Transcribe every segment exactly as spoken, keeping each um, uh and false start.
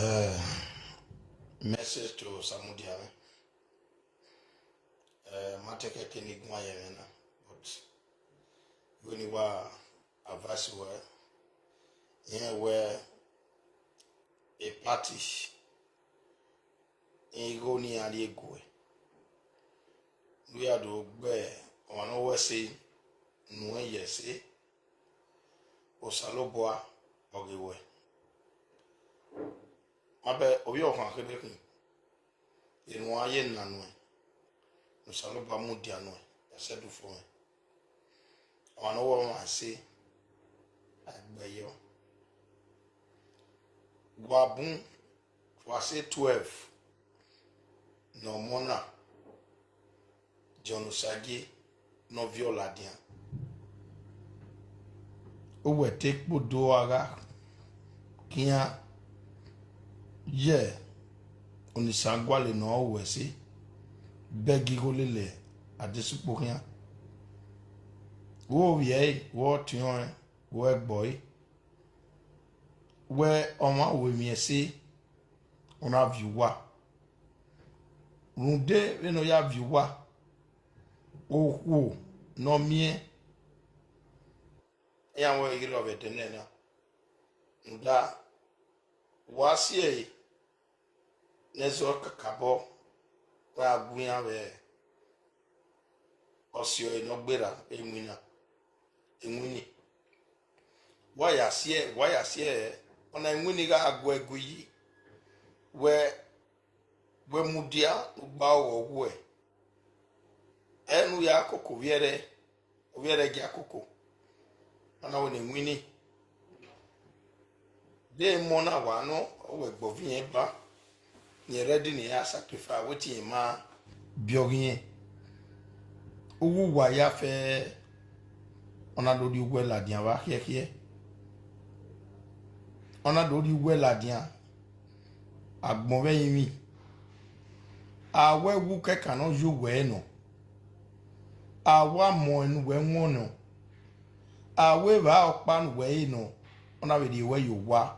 Eh, message to Samudia mwẹ. Eh, ma te kẹke ne I guan ye ẹmwẹ na, but vbene I wa advice ruẹ, irẹn wẹ a party, igho ne iran rhie guẹ, ne u ya do gbe ọmwa ne ọ wẹ ẹse nuẹn ye ẹse, Osanobua ọ ghe wẹ. Ma bẹ ovbi ọkhan kherhe khin, enu a ye na nuẹn, ne Osanobua mudia nuẹn, ya sẹ ẹdẹ ufomwẹ. Ọmwa ne ọ wẹ ọmwa ẹse, a gbe yọ. Wa bun, wa sẹ twelve ne ọmọ na, John Osagie, ne ọ viọ ladian. Uwẹ te kpodo a gha khian ye Osanobua gualọ ne ọ wẹ ẹse, bẹghe igho lele adesukpo khian. Vbe ovbi ẹre vbe ọ tiọnrẹn, vbe ọ gbọe, wẹ ọmwa wẹ emwi ẹse, ọ na viọ uwa. Rhunmwuda vbene ọ ya viọ uwa, okhuo ne ọ miẹn, iran wẹ ghi rrọọ vbe ẹdẹ nẹ na. Rhunmwuda, wa si ẹre ne ẹzọ kakabọ, wa gu iran vbe ọse ọre ne ọ gberra, iwinna, iwinna. Wa ya si ẹe, wa ya si ẹe, ọna iwinna gha gu ẹe gu iyi, wẹ, wẹ mudia ne u gba ọghọ wuẹ. Ẹ ne u ya koko ovbi ẹre, ovbi ẹre gia koko. Ọna wẹ ne iwinna. De emọ na wa nọ, ọ wẹ gbe ovbi irẹn ba, irẹn ready ne iran sacrifice, wẹ te irẹn ma biẹ ọghe irẹn. Uwu uwa ya fẹ, ọ na do rhie uwẹ ladian vbe akhiẹkhiẹ. Ọ na do rhie uwẹ ladian, agbọn vbe ẹrinmwi. A wẹ wu kẹkan ne ọ ye uwẹ nọ, a wa mọ ẹre ne uwẹ wọn nọ, a wẹ evba ọkpa ne uwẹ re nọ, ọ na vbe rhie wẹ ye owa,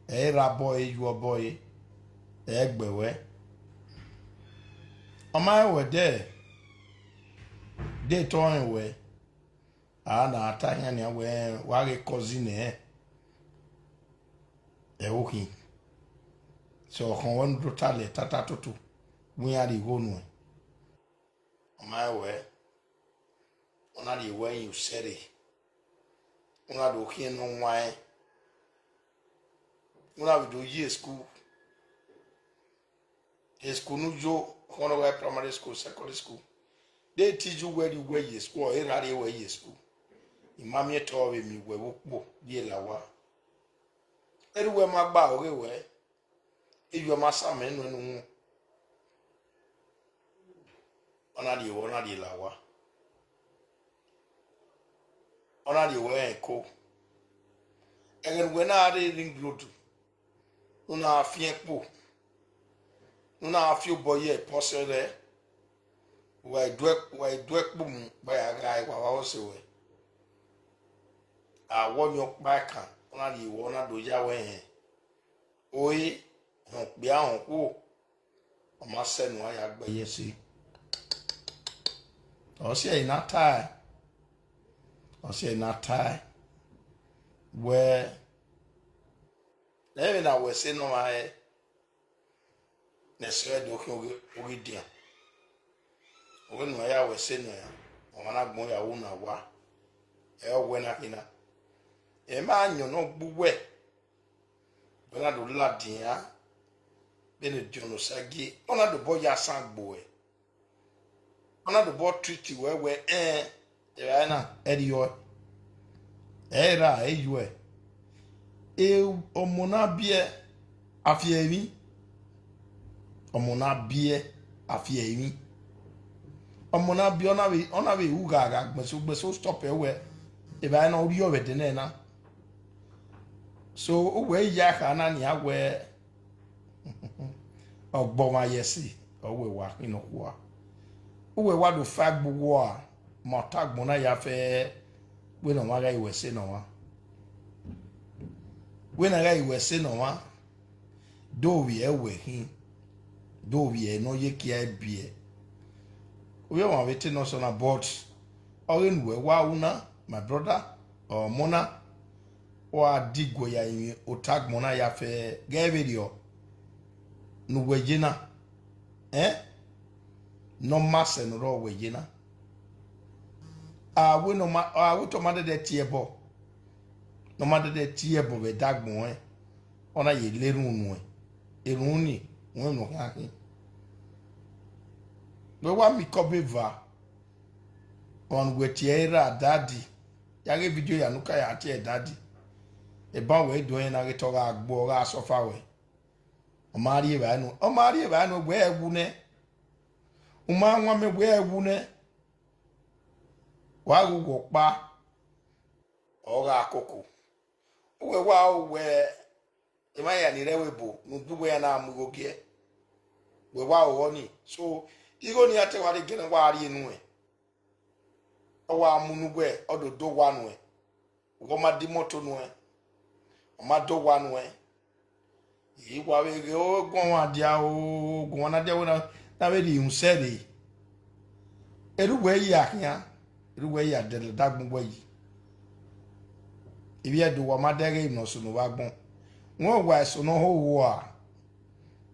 ẹ i rre abọ ẹre, yu obọ ẹre, ẹ i gbe wẹ. Ọ ma rẹn wẹ dẹ, de te ọ rẹn wẹ, a na ta khian nian wẹ wa ghe cousin nẹ, ẹ ho khin. Sẹ ọkhọn wẹ ne u do ta lẹ tata toto, wẹ iran rhie igho nuẹn. Ọ ma rẹn wẹ, ọ na rhie wẹ yin usẹ rre, u na do khian ne ọ wan ẹn, u na vbe do ye school. School ne u yo, ọkhọn ne ọ gha primary school, secondary school. De te iye uwẹ rhie uwẹ ye school, ọ i ra rhie wẹ ye school. I ma miẹn te ọ vbe miẹn uwẹ vbe ukpo rhie la owa. Erha uwẹ ma gba ọghe wẹ, iyuẹ ma sa mẹ nuẹn ne uwun. Ọ na rhie wẹ, ọ na rhie la owa. Ọ na rhie wẹ rẹn ẹko. Ẹghẹ ne uwẹ na rre ring road, ne u na fian ẹkpo, ne u na fi obọ ye pọsẹ rẹ, wa i du ẹkpo mu gba ya gha wa vbe ọse ruẹ. A wẹ ọyọkpa ẹkan, ọ na rhie wẹ, ọ na do ya wẹ rẹn. Ore, họn okpia họn okhuo, ọ ma sẹ ne uwa ya gbe ẹre ẹse. Ọ si ẹre na tae, ọ si ẹre na tae wẹ, ẹ vbe na wẹ ẹse ne ọmwa rẹn, ne ẹse ẹre do khian oghidian. Wẹ ne uwa ya wẹ ẹse ne ọmwa na gbọn ya ru na owa, ẹ i wẹ na khin na. Ẹ ma yan ne ọ gbe uwẹ, wẹ na do ladian, vbene John Osagie, ọ na dobọ ya asan gbe uẹ. Ọ na dobọ treat wẹ wẹ, ẹn, evbare na, ẹrriọ, ẹ i ra, ẹ i yuẹ. E, ọmọ na biẹ, a fi ẹre emwi. Ọmọ na biẹ, a fi ẹre emwi. Ọmọ na biẹ, ọ na vbe, ọ na vbe ru gha gha gbẹn so, gbẹn so stop ẹre wẹ, evbare na, u rriọ vbe ẹdẹ nẹ na. So, uwẹ i ya kha na nian wẹ, ọgbọmwa ye ẹse, ọ wẹ wa khin nọkhua. Uwẹ wa do fa gbe uwa, ma ọta agbọn na ya fẹ, wẹ ne ọmwa gha ru ẹse ne ọmwa. Wẹ na gha ru ẹse ne ọmwa. Do vbiẹ wẹ khin, do vbiẹ ne ọ ye kia biẹ. Ovbi ọmwa vbe te nọ sẹ ọna, but ọghe ne uwẹ wa ru na, my brother, ọmọ na, wa diguẹ ya rinmwian otagbọn na ya fẹ ghẹ vberriọ ne uwẹ ye na, ẹn, ne ọ ma sẹ ne ọ rrọọ wẹ ye na. A wẹ ne ọ ma, a wẹ te ọ ma dẹdẹ tie ẹbọ, ne ọ ma dẹdẹ tie ẹbọ vbe ẹdagbọn ẹn, ọ na ye le erhunmwu nuẹn, erhunmwu ni, wẹ emwi ne ọ khian khin. Wẹ wa miẹn ikọbọ eva, ọmwa ne uwẹ tie ẹre ra dadi, ya ghe vidio ya ne u ka ya tie ẹre dadi. Eban wẹ do ẹn na ghe te ọ gha gbe ọ gha suffer wẹ. Ọ ma rri evbare nuẹn, ọ ma rri evbare nuẹn wẹ ẹ wu nẹ. U ma wan mẹ wẹ ẹ wu nẹ. Wa ghe uwu ọkpa, ọ gha koko. Uwẹ wa ru wẹ emwa hia ni rre ẹvbo ebo ne udu uwẹ ya na mu igho giẹ. Wẹ wa ru ọni. So, igho ne iran te wa rre gẹn wa rrie nuẹn. Ọ wa mu ne uwẹ, ọ do do owa nuẹn. Uwẹ ọ ma da imọto nuẹn, ọ ma da owa nuẹn. I wa vbe ghe oguọmwa dia o, oguọmwa na dia wẹ na, na vbe rhie irun sẹ rre. Erha uwẹ ya khian, erha uwẹ ya dẹlẹ dagbọn uwẹ yi. Ivbi Ẹdo wa ma dẹghe emwi ne ọ sunu vbe agbọn. Wẹ wa eso ne ọ ho uwa,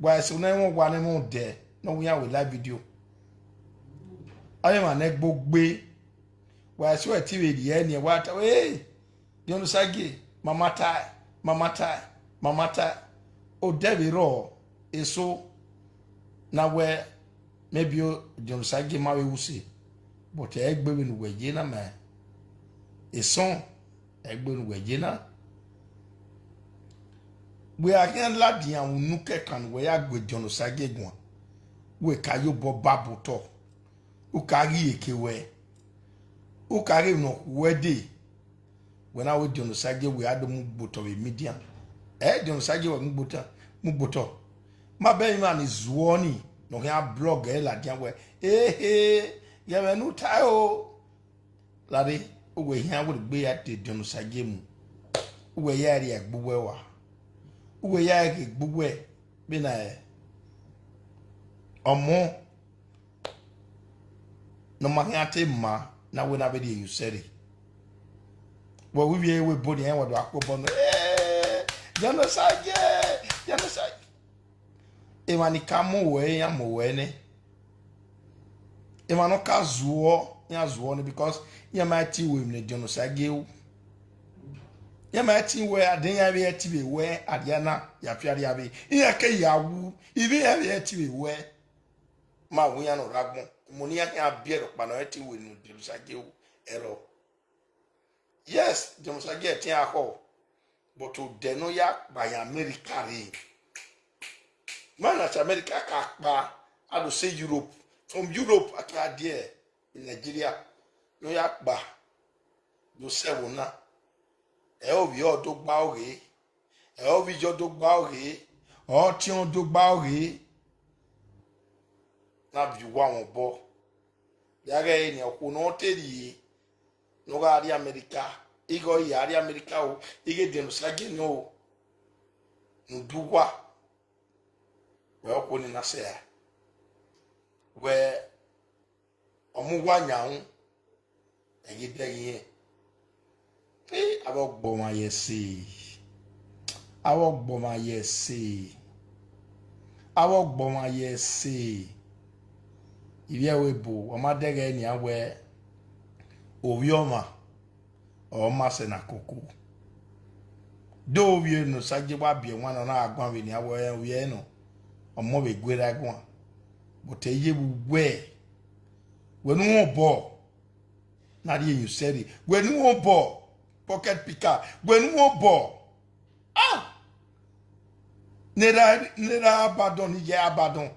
wa eso ne ẹmwẹ uwa ne ẹmwẹ odẹ ne ọ wẹ iran wẹ live video. Ọre emwa ne ẹgbe ogbe, wa eso ẹti vbe rhie ẹre nian, wa ta wẹ, "Hey, Diọnosagie, ma ma tae, ma ma tae, ma ma tae." Odẹ vbe rrọọ, eso na wẹ, maybe Diọnosagie ma vbe ru use, but ẹ i gbe vbene uwẹ ye na ma, esọn, ẹ i gbe ne uwẹ ye na. Wẹ a khian ladian unu kẹkan ne uwẹ ya gue Diọnosagie guan, wẹ ka ye obọ ba bu otọ. U ka ghi eke wẹ, u ka ghe emwi ne ọ khu uwẹ dee, wẹ na wẹ Diọnosagie wẹ a do mu gbe otọ vbe media. Ẹ Diọnosagie wẹ mu gbe otọ, mu gbe otọ. Ma bẹghe emwa ni zuọ ni, ne ọ khian blọg ẹre ladian wẹ, ehe, ghẹ ẹmwẹ ne u tae o. Lare, uwẹ khian wẹ gbe ya te Diọnosagie mu. Uwẹ ya rhie egbe uwẹ rua. Uwẹ ya ghe egbe uwẹ vbene ọmọ ne ọ ma khian te ma na wẹ na vbe rhie ye usẹ rre. Wẹ wẹ ivbi ẹre wẹ ebo ni, ẹn, wa do gha kpe obọ nẹ, "Eh, Diọnosagie, Diọnosagie." Emwa ni ka mu owẹ, iran mu owẹ nẹ. Emwa ne ọ ka zuọ, iran zuọ nẹ, because iran ma tie wẹ emwi ne Diọnosagie ru. Iran ma tie wẹ, a de iran vbe tie vbe wẹ, a dia na ya fi arria vbe iran ke ya wu, ivbi iran vbe tie vbe wẹ. Ma wẹ iran ne ọ rre agbọn, emọ ne iran khian biẹ rhọkpa ne ọ tie wẹ emwi ne Diọnosagie ru, ẹrọ. Yes, Diọnosagie ẹtin akhọ, but odẹ ne ọ ya kpa ye America rre. Ma na cha America ka kpa, a do sẹ Europe. From Europe, a tue a die Nigeria, ne ọ ya kpa, do sẹ ẹvbo na. Ẹ ovbi ọ do gba ọghe, ẹ ovbi iyọ do gba ọghe, ọtiọn do gba ọghe. Na viọ uwa mwẹ obọ. Ya ghẹ ẹre nian, okhuo ne ọ te rhie, ne ọ gha rrie America, ighẹ ọ ya rrie America o, ighẹ Diọnosagie nọ o, ne u du uwa, wẹ okhuo ni na sẹ ra? Wẹ ọ mu uwa yan ru, ẹ ye dẹghe irẹn. Avbe ọgbọ mwa ye ẹse, avbe ọgbọ mwa ye ẹse, avbe ọgbọ mwa ye ẹse. Ivbi ẹvbo ebo, wa ma dẹghe nian wẹ, ovbi ọmwa, ọ ma sẹ na koko. Do ovbi ẹre ne Osagie wa biẹ wan nọ, ọ na gha guan vbe nian wẹ ovbi ẹre nọ, ọmọ vbe gu erha guan. But ẹ ye vbe uwẹ, wẹ ne u mwẹ obọ, na rhie emwi usẹ rre. Wẹ ne u mwẹ obọ, pocket picker, wẹ ne u mwẹ obọ. Ah! Ne erha, ne erha Abadan, ne iye Abadan.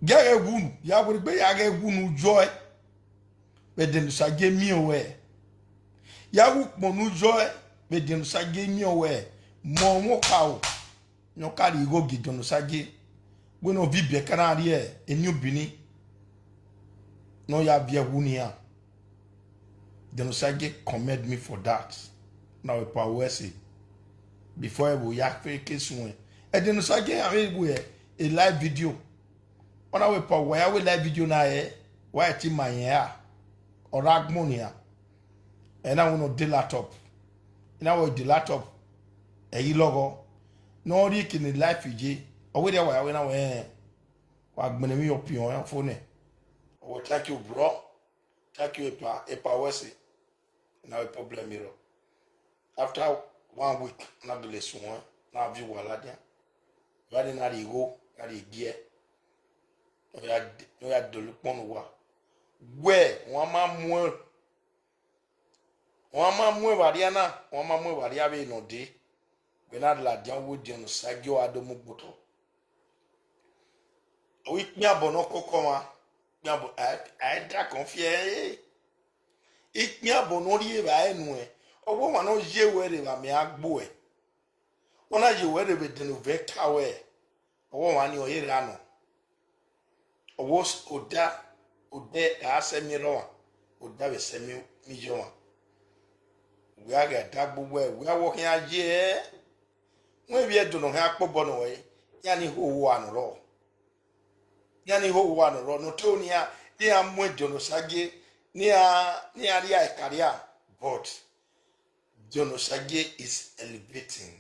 Ghẹ ghẹ wu unu, ya werriegbe ya ghẹ wu unu yọe. Vbe Diọnosagie miẹn owẹ. Ya wu ukpọn unu yọe, vbe Diọnosagie miẹn owẹ. Mọ ọmọ okaro ne ọ ka rhie igho gie Diọnosagie, wẹ ne ọ viọ ibiẹka na rrie eni ubini, ne ọ ya viọ ẹwu ne iran. Diọnosagie commend me for that. Na wẹ pa ruẹ ẹse. Before ẹ vbe ya fe ke suẹn, ẹdẹ ne Osagie ya vbe wẹ a live video. Ọ na wẹ pa wa ya wẹ live video na ẹ, wa ẹ ti ma yẹn ra, ọ ra gbọn nian. Ẹ na wẹ ne ọ de laptop, ẹ na wẹ de laptop, ẹ ghi lọghọ. Ne ọ rhie eke ne life ye, ọ wẹ rhia wa ya wẹ na wẹ, wa gbẹnnẹ emwi yọ piọn fo nẹ. Ọ wẹ, thank you, bro. Thank you, epa, epa wẹ ẹse. Na wẹ problem rọ. After one week, na gele suẹn, na viọ uwa ladian. Vbene na rhie igho, na rhie igiẹ. Ne ọ ya, ne ọ ya dọlọ ukpọn ne uwa. Wẹ, wọn ma mu ẹn, wọn ma mu ẹn vbe arria na, wọn ma mu ẹn vbe arria vbe ne ọ dee. Wẹ na ladian, wẹ Diọn Osagie a do mu gbe otọ. Ọ ikpian abọ ne ọ kọkọ mwa, ikpian abọ, a, a i da kọn fiẹ ẹre. Ikpian abọ ne ọ rhie evbare nuẹn, ọ wẹ ọmwa ne ọ ye wẹ rre vbe amẹ a gbe uẹ. Ọ na ye wẹ rre vbe ẹdẹn ne ovẹn ka wẹ, ọ wẹ ọmwa ni ọ ye ra nọ. Ọ wẹ os-, odẹ, odẹ a sẹ miẹn rrọmwa, odẹ vbe sẹ miẹn iye ọmwa. Wẹ a gha dagbe uwẹ, wẹ a wẹ ọ khian ye ẹe. Wẹ vbe Ẹdo ne ọ khian kpobọ nọ ẹre, iran ni ho uwa nọ rrọọ. Iran ni ho uwa nọ rrọọ, ne ọ te ru ne iran, ne iran mu Diọn Osagie, ne iran, ne iran rhia ẹre karia, but Diọn Osagie is elevating.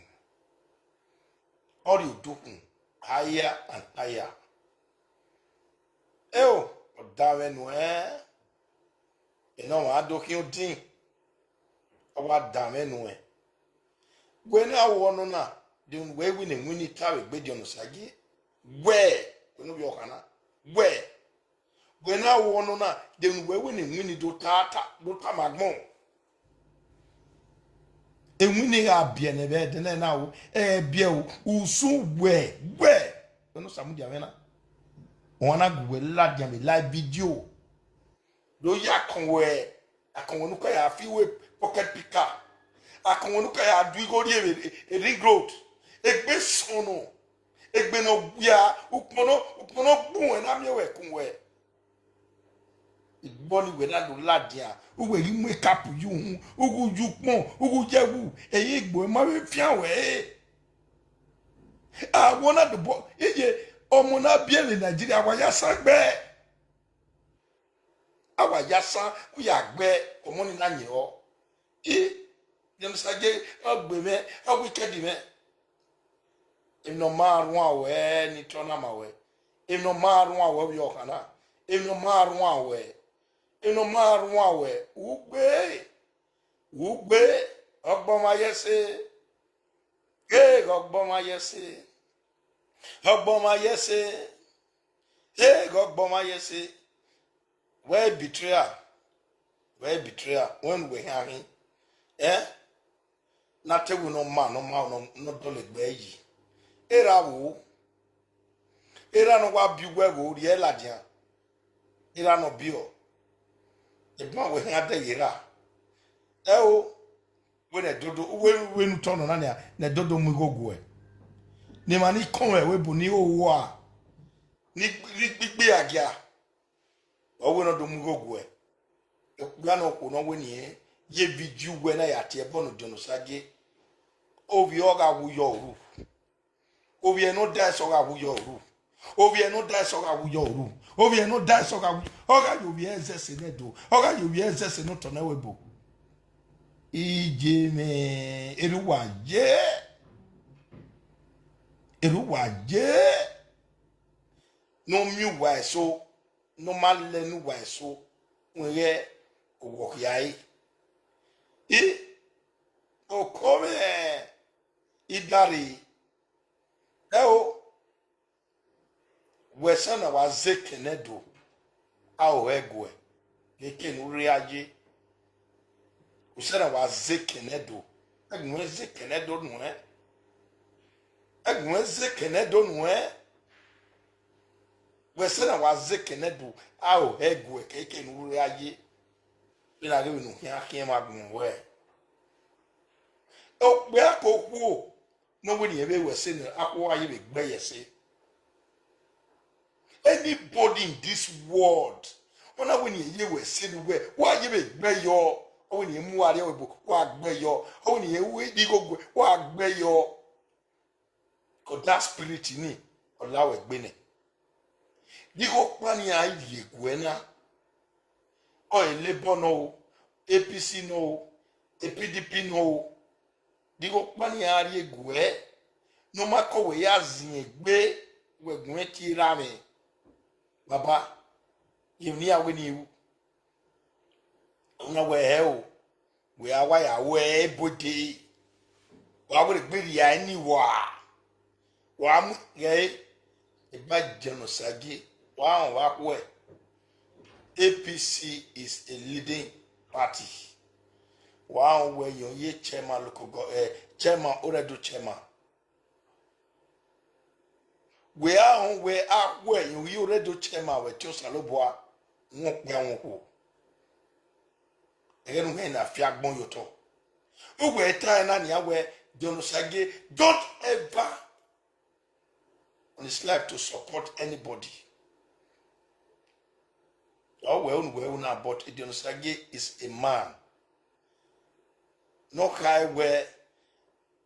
Ọ rhie odukhunmwu higher and higher. Eo, ọ danmwẹ nuẹn, enọ ọmwa do khian odin, ọ wa danmwẹ nuẹn. Wẹ ne a ru ọnọna, de unu wẹ iwinna iwinna ta vbe egbe Diọn Osagie? Wẹ, wẹ ne ovbi ọkhan na, wẹ. Wẹ ne a ru ọnọna, de unu wẹ iwinna iwinna do ta, ta, do tama agbọn? Iwinna gha biẹ ne ẹvbo ẹdẹnẹrẹ na ru, ẹ biẹ o, usun wẹ, wẹ. Wẹ ne Osamudia mwẹ na. Ọmwa na gu wẹ ladian vbe live video. Do ya akọn wẹ, akọn wẹ ne u ka ya fi wẹ pocket picker, akọn wẹ ne u ka ya du igho rrie vbe ring road, egbe sọnnọ, egbe ne ọ wia, ukpọn nọ, ukpọn nọ gbu wẹ na miẹn wẹ kun wẹ. Egbọ ni wẹ na do ladian, uwẹ ghi mu ekapu ye uhunmwu, u ghi ye ukpọn, u ghi ye ẹwu, ẹre egbe ma vbe fian wẹ ẹre. Awọ na dobọ, iye ọmọ na biẹ vbe Nigeria, wa ya sa gbe. A wa ya san, u ya gbe ọmọ ni na yin ọ. I, Diọn Osagie, ọ gbe mwẹ, ọ wicked mwẹ. Emwi ne ọ ma rhuan ruẹ ni tọ na ma ruẹ. Emwi ne ọ ma rhuan ruẹ, ovbi ọkhan na. Emwi ne ọ ma rhuan ruẹ. Emwi ne ọ ma rhuan ruẹ. Ugbe, ugbe, ọgbọnmwa ye ẹse. Ee, ọgbọnmwa ye ẹse. Ọgbọnmwa ye ẹse. Ee, ọgbọnmwa ye ẹse. Wẹ betrayal, wẹ betrayal, wẹ ne uwẹ khian khin. Ẹ, na te wẹ ne ọ ma, ne ọ ma, ne ọ dọlegbe yi. Erha vbo, erha ne ọ wa biẹ uwẹ vbo, rhie ladian. Erha ne ọ biẹ ọ, eban wẹ khian dẹ ye erha. Ẹ o, wẹ ne ẹdodo, wẹ, wẹ ne utọ nọ na nia, ne ẹdodo mu igho guẹ. Ne emwa ni kọn mwẹ ẹvbo ebo ni ho uwa, ni gbi-, ni gbigbi agia. Ọ wẹ ne ọ do mu igho guẹ. Okpia ne okhuo ne ọ wẹ ne irẹn ye vidio uwẹ na ya tie ẹbọ ne Diọn Osagie. Ovbi ọ gha wu yọ ru. Ovbi ẹre ne ọ da ẹsẹ ọ gha wu yọ ru. Ovbi ẹre ne ọ da ẹsẹ ọ gha wu yọ ru. Ovbi ẹre ne ọ da ẹsẹ ọ gha wu, ọ gha ye ovbi ẹre zẹ ẹse ne Ẹdo. Ọ gha ye ovbi ẹre zẹ ẹse ne otọ ne ẹvbo ebo. Iye mwẹ, erha uwa ye. Erha uwa ye. Ne ọ miẹn uwa eso, ne ọ ma lẹ ne uwa eso, wẹ ghẹ owọ khia ẹre. I, oko mwẹ, I da rre. Ẹ o, wẹ sẹ na wa zẹ ekẹn ne Ẹdo, a ho hẹ guẹ, ne ekẹn ne u rre a ye. Wẹ sẹ na wa zẹ ekẹn ne Ẹdo, ẹgbẹn mwẹ zẹ ekẹn ne Ẹdo nuẹn. Ẹgbẹn mwẹ zẹ ekẹn ne Ẹdo nuẹn. Wẹ sẹ na wa zẹ ekẹn ne Ẹdo, a ho hẹ guẹ kẹ ekẹn ne u rre a ye. Vbene a ghe vbene u khian khian ma gbọn wẹ. Okpia ke okhuo, ne ọ wẹ ne irẹn vbe ru ẹse ne akhuo gha ye vbe gbe ẹre ẹse. Anybody in this world, ọ na wẹ ne irẹn ye ru ẹse ne uwẹ, wa ye vbe gbe ẹre yọ. Ọ wẹ ne irẹn mu uwa rrie ẹvbo ebo, wa gbe yọ. Ọ wẹ ne irẹn ru igho guẹ, wa gbe yọ. Cause that spirit ni, ọ la wẹ gbe nẹ. Igho ọkpa ne iran rhie guẹ na, ọ e Labour nọ o, A P C nọ o, P D P nọ o. Igho ọkpa ne iran rhie guẹ, ne ọ ma kọ wẹ ya zin egbe, wẹ gu mwẹ tie erha mwẹ. Baba, ye emwi ne iran wẹ ne I ru. Ọna wẹ hẹ o, wẹ a wa ya ru ẹre ebo dee, wa wẹ egbe rhia ẹre ne uwa, wa mu ghẹ ẹre, eba Idiọn Osagie, wa rẹn vbe akhuẹ. A P C is a leading party. Wa rẹn wẹ yọ ye chairman local gov-, eh, chairman, Oredo chairman. Wẹ a họn wẹ akhuẹ yọ ye Oredo chairman, wẹ tie Osanobua wọn okpia wọn okhuo. Ẹghẹ ne u hẹn na fi agbọn ye otọ. Uwẹ ta ẹre na nian wẹ, Idiọn Osagie, don't ever on his life to support anybody. Ọ wẹ unu wẹ una, but Idiọn Osagie is a man. Ne ọ khae wẹ,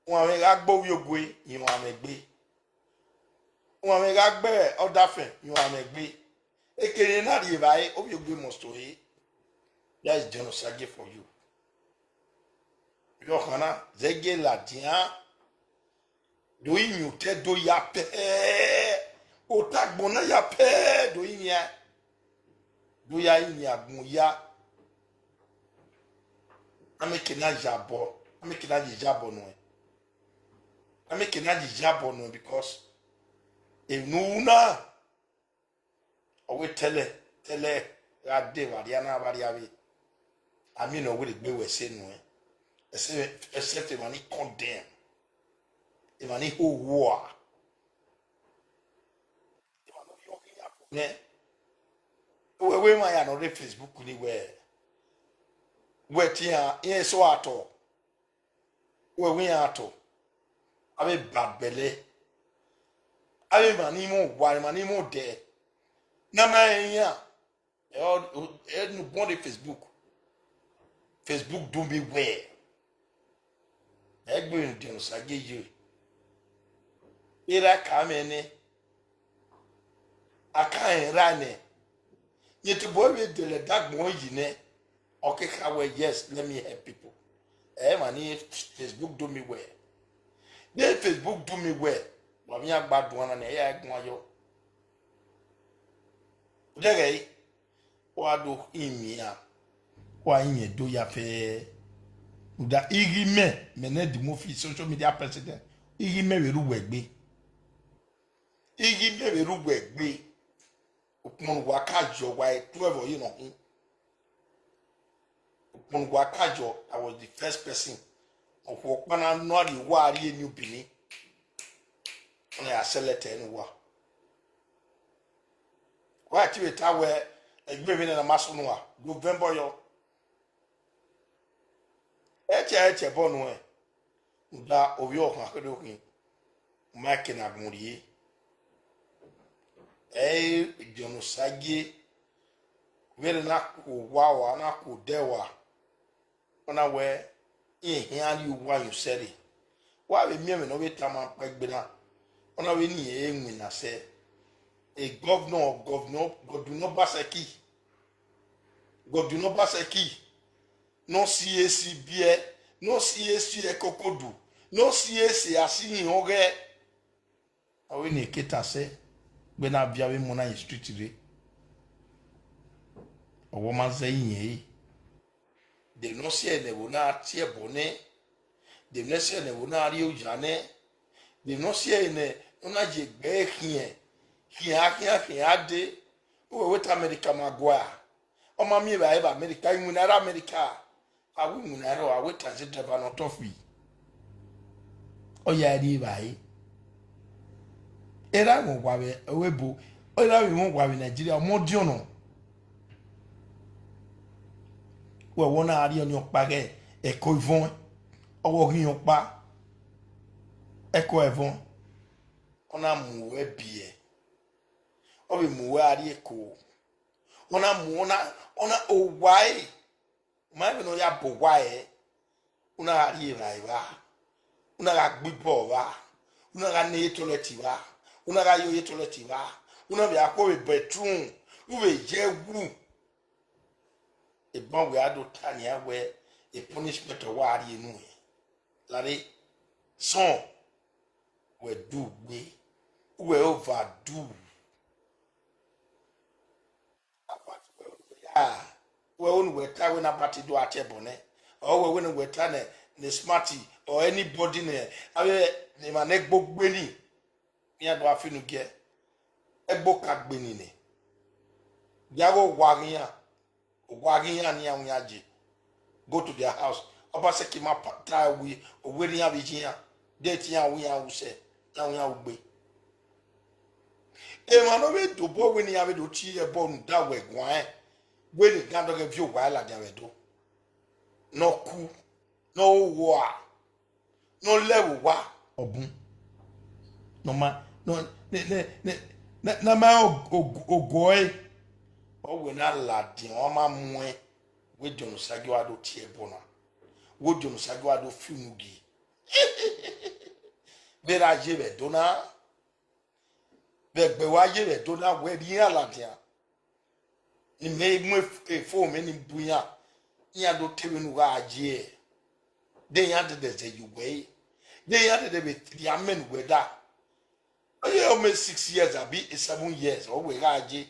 uwa mwẹ gha gbe ovbiogue, iran mwẹ gbe. Uwa mwẹ gha gbe ọdafẹn, iran mwẹ gbe. Ekene na rhie evbare, ovbiogue must to he. That is Idiọn Osagie for you. Yọ khan na, zẹgiẹ ladian. Do iyẹn otẹ do ya pẹẹ. Otagbọn na ya pẹẹ, do iyẹn. Do ya iyẹn agbọn ya. Ameke na ya bọ, ameke na ye ya bọ nuẹn. Ameke na ye ya bọ nuẹn because enu na, ọ wẹ tẹlẹ, tẹlẹ gha de vbe arria na vbe arria vbe. Amie ne ọ wẹ egbe wẹ ẹse nuẹn. Ẹse, except emwa ni condemn. Emwa ni ho uwa. Emwa ne ọ yọ ghi ya nẹ. Wẹ wẹ emwa ya ne ọ rre Facebook ni wẹ, wẹ tie iran, iran eso a tọ. Wẹ wẹ iran tọ, avbe bagbẹlẹ, avbe emwa ni mwẹ owa, emwa ni mwẹ odẹ, ne a ma rẹn iran, ẹ, ẹ ne u bọ rre Facebook, Facebook do mi wẹ, ẹ gbe Idiọn Osagie ye, erha ka mwẹ nẹ, a ka rẹn erha nẹ, yẹn tobọ vbe dẹlẹ dagbọn yi nẹ, ọ ke kha wẹ, yes, let me help people. Ẹ emwa ni Facebook do mi wẹ, ne Facebook do mi wẹ, wa vbe iran gba duan na nẹ, ẹ ya guan yọ. Dẹghẹ ẹre, wa do imian, wa iyẹn do ya fẹ. Rhunmwuda ighi mẹ, mẹ ne Eddie Murphy, social media president, ighi mẹ vbe rre uwẹ egbe. Ighi mẹ vbe rre uwẹ egbe. Ukpọn ne uwa ka yọ, wa e twelve ọ ye nọ hin. Ukpọn ne uwa ka yọ, I was the first person. Okhuo ọkpa na nọ rrie uwa rrie New Benin. Ọna ya select ẹre ne uwa. Wa te vbe ta wẹ, egbe vbene na ma sunu a, November yọ. Ẹtẹ ẹtẹ bọ nuẹn, rhunmwuda ovbi ọkhan kherhe okhin, u ma ke ne agbọn rrie. Ẹ i re Idiọn Osagie, vbene na ku owa ua, na ku odẹ ua, ọ na wẹ, irẹn khian rrie uwa yin usẹ rre. Wa vbe miẹn ẹmwẹ ne ọ vbe tama kpẹgbe na, ọ na vbe ne irẹn winna sẹ. E gọvnọ, gọvnọ, Godwin Obaseki, Godwin Obaseki, ne ọ si esi biẹ, ne ọ si esi ẹkokodu, ne ọ si esi asi hin ọghẹ. Avbe ne ke ta sẹ, gbe na viọ avbe emọ na ye street rre. Ọwọ ma zẹ iyẹn ẹre. De emwi ne ọ si ẹre ne ẹvbo na tie ẹbọ nẹ, de emwi ne ọ si ẹre ne ẹvbo na rrie oya nẹ, de emwi ne ọ si ẹre ne ọ na ye egbe ẹre khian, khian, khian, khian dee. Uwẹ wẹ te America ma gua, ọ ma miẹn evbare vbe America, iwinna rre America. A wẹ iwinna rrọọ, a wẹ taxi driver ne ọ tọ fi. Ọ ya rrie evbare. Erha mwẹ owa vbe ebo, erha mwẹ owa vbe Nigeria, ọmọ ọdiọn nọ. Wẹ wẹ ọ na rrie ọnii ọkpa ghẹ ẹko ivọn, ọ wẹ ọ ghi yan ọkpa, ẹko ẹvọn, ọ na mu uwẹ biẹ, ọ vbe mu uwẹ a rrie ẹko, ọ na mu, ọ na, ọ na, owa ẹre. Ma vbe ne ọ ya bọ owa ẹre, u na gha rri evbare evba, u na gha gbe ibọ vba, u na gha na ye toilet evba, u na gha yo ye toilet evba, u na vbe a khuo vbe bedroom, u vbe ye ẹwu. Eban wẹ a do ta nian wẹ, e punishment ọ wa rhie nuẹn. Lare, sọn, wẹ du gbe, wẹ overdue. Ah, wẹ unu wẹ ta wẹ ne Abati do a tie ẹbọ nẹ, ọ wẹ wẹ ne wẹ ta nẹ, ne Smart, or anybody nẹ, avbe emwa ne ẹgbo gbe ni, iran do a finu giẹ, ẹgbo ka gbe ni nẹ, ya ghe owa ghe iran, owa ghe iran ne iran winna je, go to their house. Obaseki ma pa-, ta wi, owerriẹ iran vbe iye iran, de te iran ru iran ru sẹ, iran ru iran ru gbe. Emwa ne ọ vbe dobọ wẹ ne iran vbe do tie ẹbọ rhunmwuda wẹ guan rẹn, wẹ ne iran dọghe viọ owa ladian vbe Ẹdo, ne ọ ku, ne ọ ru owa, ne ọ lẹ vbe owa, ọ bun. Ne ọ ma, ne ọ, ne, ne, ne, ne, ne a ma rẹn ogo, ogo, ogo ẹre, ọ wẹ ne a ladian, ọ ma muẹn, wẹ John Osagie wa do tie ẹbọ na, wẹ John Osagie wa do fi unu gie. Vbe ra ye vbe Ẹdo na, vbe ẹgbẹ wa ye vbe Ẹdo na, wẹ rhie iran ladian. Ne imẹ mu efo mwẹ ni bu iran, iran do te vbene u gha ye, de iran dẹdẹ zẹ ye uwẹ re, de iran dẹdẹ vbe rhie amẹ ne uwẹ da. Ọ ye almost six years abi seven years, ọ wẹ gha ye,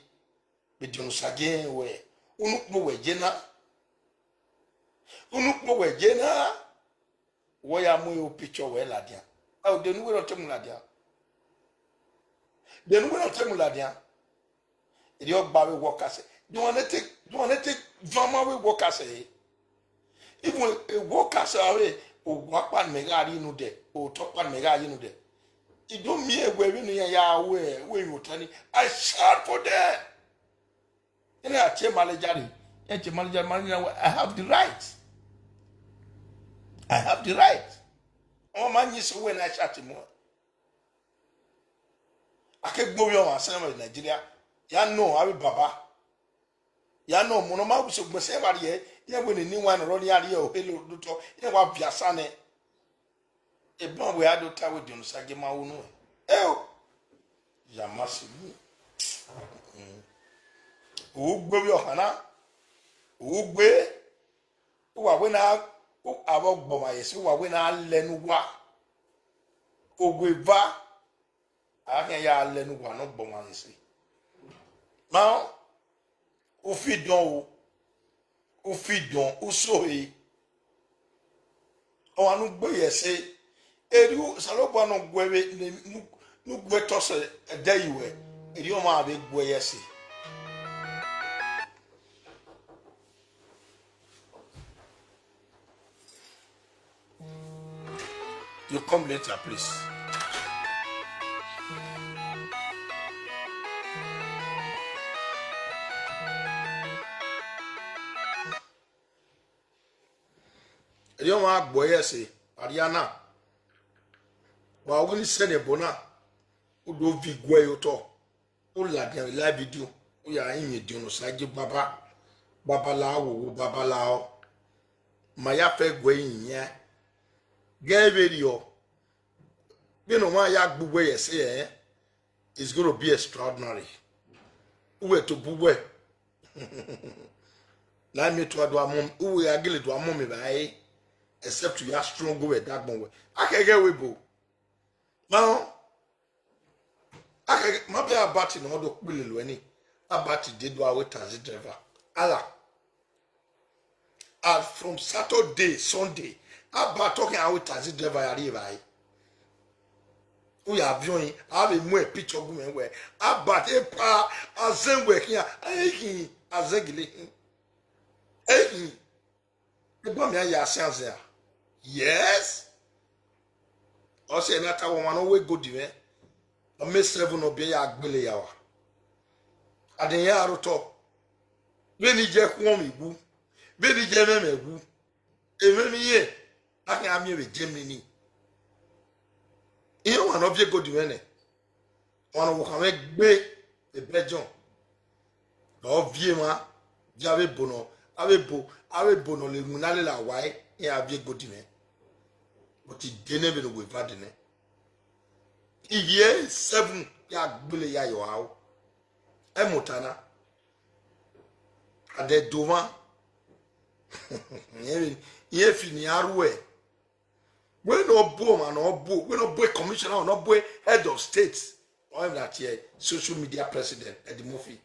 vbe John Osagie rẹn wẹ, unu kpo wẹ ye na, unu kpo wẹ ye na. Wẹ ya mu picture wẹ ladian. Ẹ, de ne uwẹ ne ọ te mu ladian? De ne uwẹ ne ọ te mu ladian? Erriọ gba avbe workers. De uwa ne te, de uwa ne te van ma avbe workers ẹre. Even workers avbe, owa ọkpa ne mẹ gha rhie unu dẹ, otọ ọkpa ne mẹ gha rhie unu dẹ. I do miẹn wẹ vbene iran ya ru, ru emwi otọ ni. I shout for them. Ene a tie manager ni, e tie manager, manager wẹ, I have the right. I have the right. Ọ ma yin sẹ wẹ ne a shout mu. A ke gbe ovbi ọmwa sẹ vbe Nigeria, ya nọ avbe baba. Ya nọ ọmọ ne ọ ma wu sẹ ugbẹn sẹ evba rriẹ, iran wẹ ne eni wa nọ rọ ne iran rhie ohele odotọ, iran wa viọ asa nẹ. Eban wẹ a do ta wẹ John Osagie ma wu nuẹn. Eo! Ya ma si mu. U gbe ovbi ọkhan na, u gbe, uwa wẹ ne a, avbe ọgbọmwa ye ẹse, uwa wẹ ne a lẹ ne uwa. Owa eva, a khian ya lẹ ne uwa ne ọgbọmwa ye ẹse. Ma, u fi dọn o, u fi dọn, u so he. Ọmwa ne u gbe ye ẹse, erriọ Osanobua ne ọ gu ẹ vbe ne, ne u gu ẹtọ sẹ ẹdẹ ye uwẹ, erriọ ọmwa vbe gu ẹ ye ẹse. You come later, please. Erriọ ọmwa gbe ẹ ye ẹse, Ariana. Wa wẹ ne I sẹ ne ẹbọ na, u do viọ iguẹ ye otọ. U ladian vbe live video, u ya rinmwian ediọn ne Osagie baba, babalao, wowo babalao. Ma ya fẹ gu ẹre rinmwian. Ghẹ vberriọ, vbene ọmwa ya gbe uwẹ ye ẹse, eh, it's gonna be extraordinary. Uwẹ tobọ uwẹ. La miẹn etu a do a mọ, uwẹ a gele do a mọ mẹ evbare, except u ya struggle vbe ẹdagbọn wẹ. A khẹ ghẹ wẹ ebo. Ma, a khẹ, ma bẹ Abati ne ọ do kpele lo ẹni. Abati de do a wẹ taxi driver. Ala. And from Saturday, Sunday, Abati ọ khian wẹ taxi driver ya rri evbare. U ya viọ ẹn, a vbe mu picture gu mwẹ wẹ, Abati epa, azẹn wẹ khian, a i khin, azẹn gele khin. E khin. Egbọnmwi iran ya sian zẹ a? Yes. Ọ sẹ ne a ta wẹ ọmwa ne ọ wẹ gold mwẹ, ọ mẹ seven nọ biẹ ya gbele ya wa. Adẹn ya rre otọ. Vbene I ye ẹkhuọnmwi wu, vbene I ye ẹmwẹmwẹ wu, emwẹmwẹ irẹn, a khian miẹn vbe Germany ni. Iran ọmwa ne ọ viọ gold mwẹ nẹ. Ọmwa ne ọvbokhan mwẹ gbe vbe Belgium, ọ viọ emwa, viọ avbe ebo nọ, Avbe ebo, avbe ebo ne ọ le winna lele awa ẹre, iran viọ egodi nẹ. But I de nẹ vbene uwẹ eva de nẹ. Ivie seven ya gbele ya ye aro. Ẹmwata na. Adẹ do mwa. Irẹn fi ne iran ruẹ. Wẹ ne ọ bu ọmwa ne ọ bu, wẹ ne ọ bu commissioner, ne ọ bu head of state, ọ na tie social media president Eddie Murphy.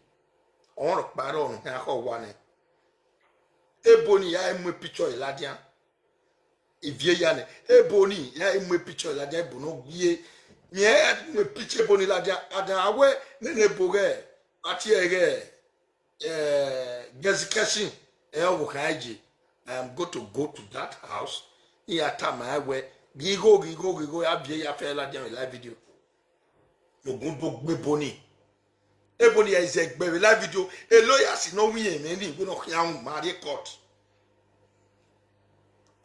Ọmwa rhọkpa rrọọ ne ọ khian khọ owa nẹ. Ebo ni ya mu picture ladian. Ivie ya nẹ, ebo ni ya mu picture ladian, ebo ne ọ ghi miẹn mu picture ebo ni ladian, adan a wẹ nene ebo ghẹ, a tie ẹghẹ, eh, Gezi Keshin, ẹ, ọvbokhan ẹre, I am going to go to that house. Iran tama ẹn wẹ, ghi igho, ghi igho, ghi igho, ya viẹ ya fẹ ladian vbe live video. Ogun do gbe ebo ni. Ebo ni ya zẹ gbe vbe live video. Lawyers ne ọ winna ẹmwẹ ni, wẹ ne ọ khian ru ma rrie court.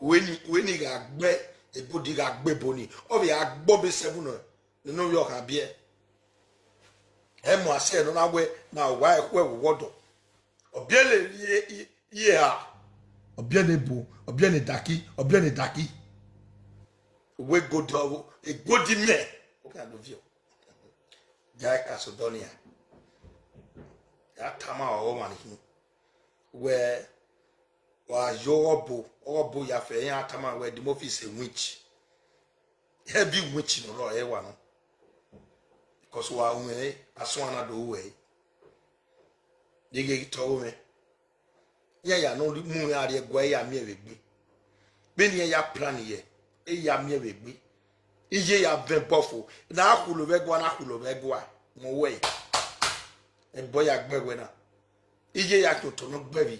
Wẹ ni, wẹ ni gha gbe, ebo ni gha gbe ebo ni. Ọ vbe a gbọ be seven nọ, ne ovbi ọkhan biẹ. Ẹ mu asẹ ne ọ na wẹ, ma wa ẹkhuẹ vbe ọdọ. Ọ biẹ ne iye, iye, iye ha. Ọ biẹ ne ebo, ọ biẹ ne daki, ọ biẹ ne daki. Wẹ egodi ọvbo, egodi mẹ. Oka do viọ. Guy Casodonia. Ya tama ọmwa ni khin. Wẹ, wa yo ọghọbo, ọghọbo ya fẹ, iran tama wẹ Eddie Murphy is a witch. Heavy witch ne ọ rrọọ ẹre wa nọ. Because wa ru ẹre, asọn na do ru ẹre. Deghẹ ghi tọ ọghe mwẹ. Iran ya nọ mu iran rrie ẹguae, iran ya miẹn vbe egbe. Vbene iran ya plan yẹ, iran ya miẹn vbe egbe. Iye ya vẹn ẹbọ fo, ne a khulo vbe ẹguae, ne a khulo vbe ẹguae, mẹ wẹ, ẹbọ ya gbe wẹ na. Iye ya khian otọ ne ọ gbe vbe.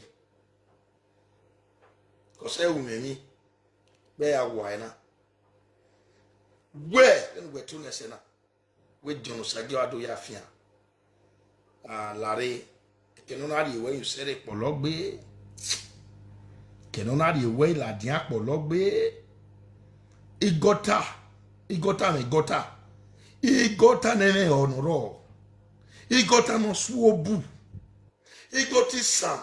Cause ẹ ru mwẹ emwi, vbe ya wa ẹre na. Wẹ, vbene uwẹ to nẹ sẹ na. Wẹ John Osagie wa do ya fian. A lare, eke ne ọ na rhie wẹ Yusẹre kpọlọ gbe. Eke ne ọ na rhie wẹ ladian kpọlọ gbe. Igọta, igọta mwẹ igọta. Igọta ne ẹmwẹ họ ne ọ rrọọ. Igọta ne ọ su obu. Igọta isan,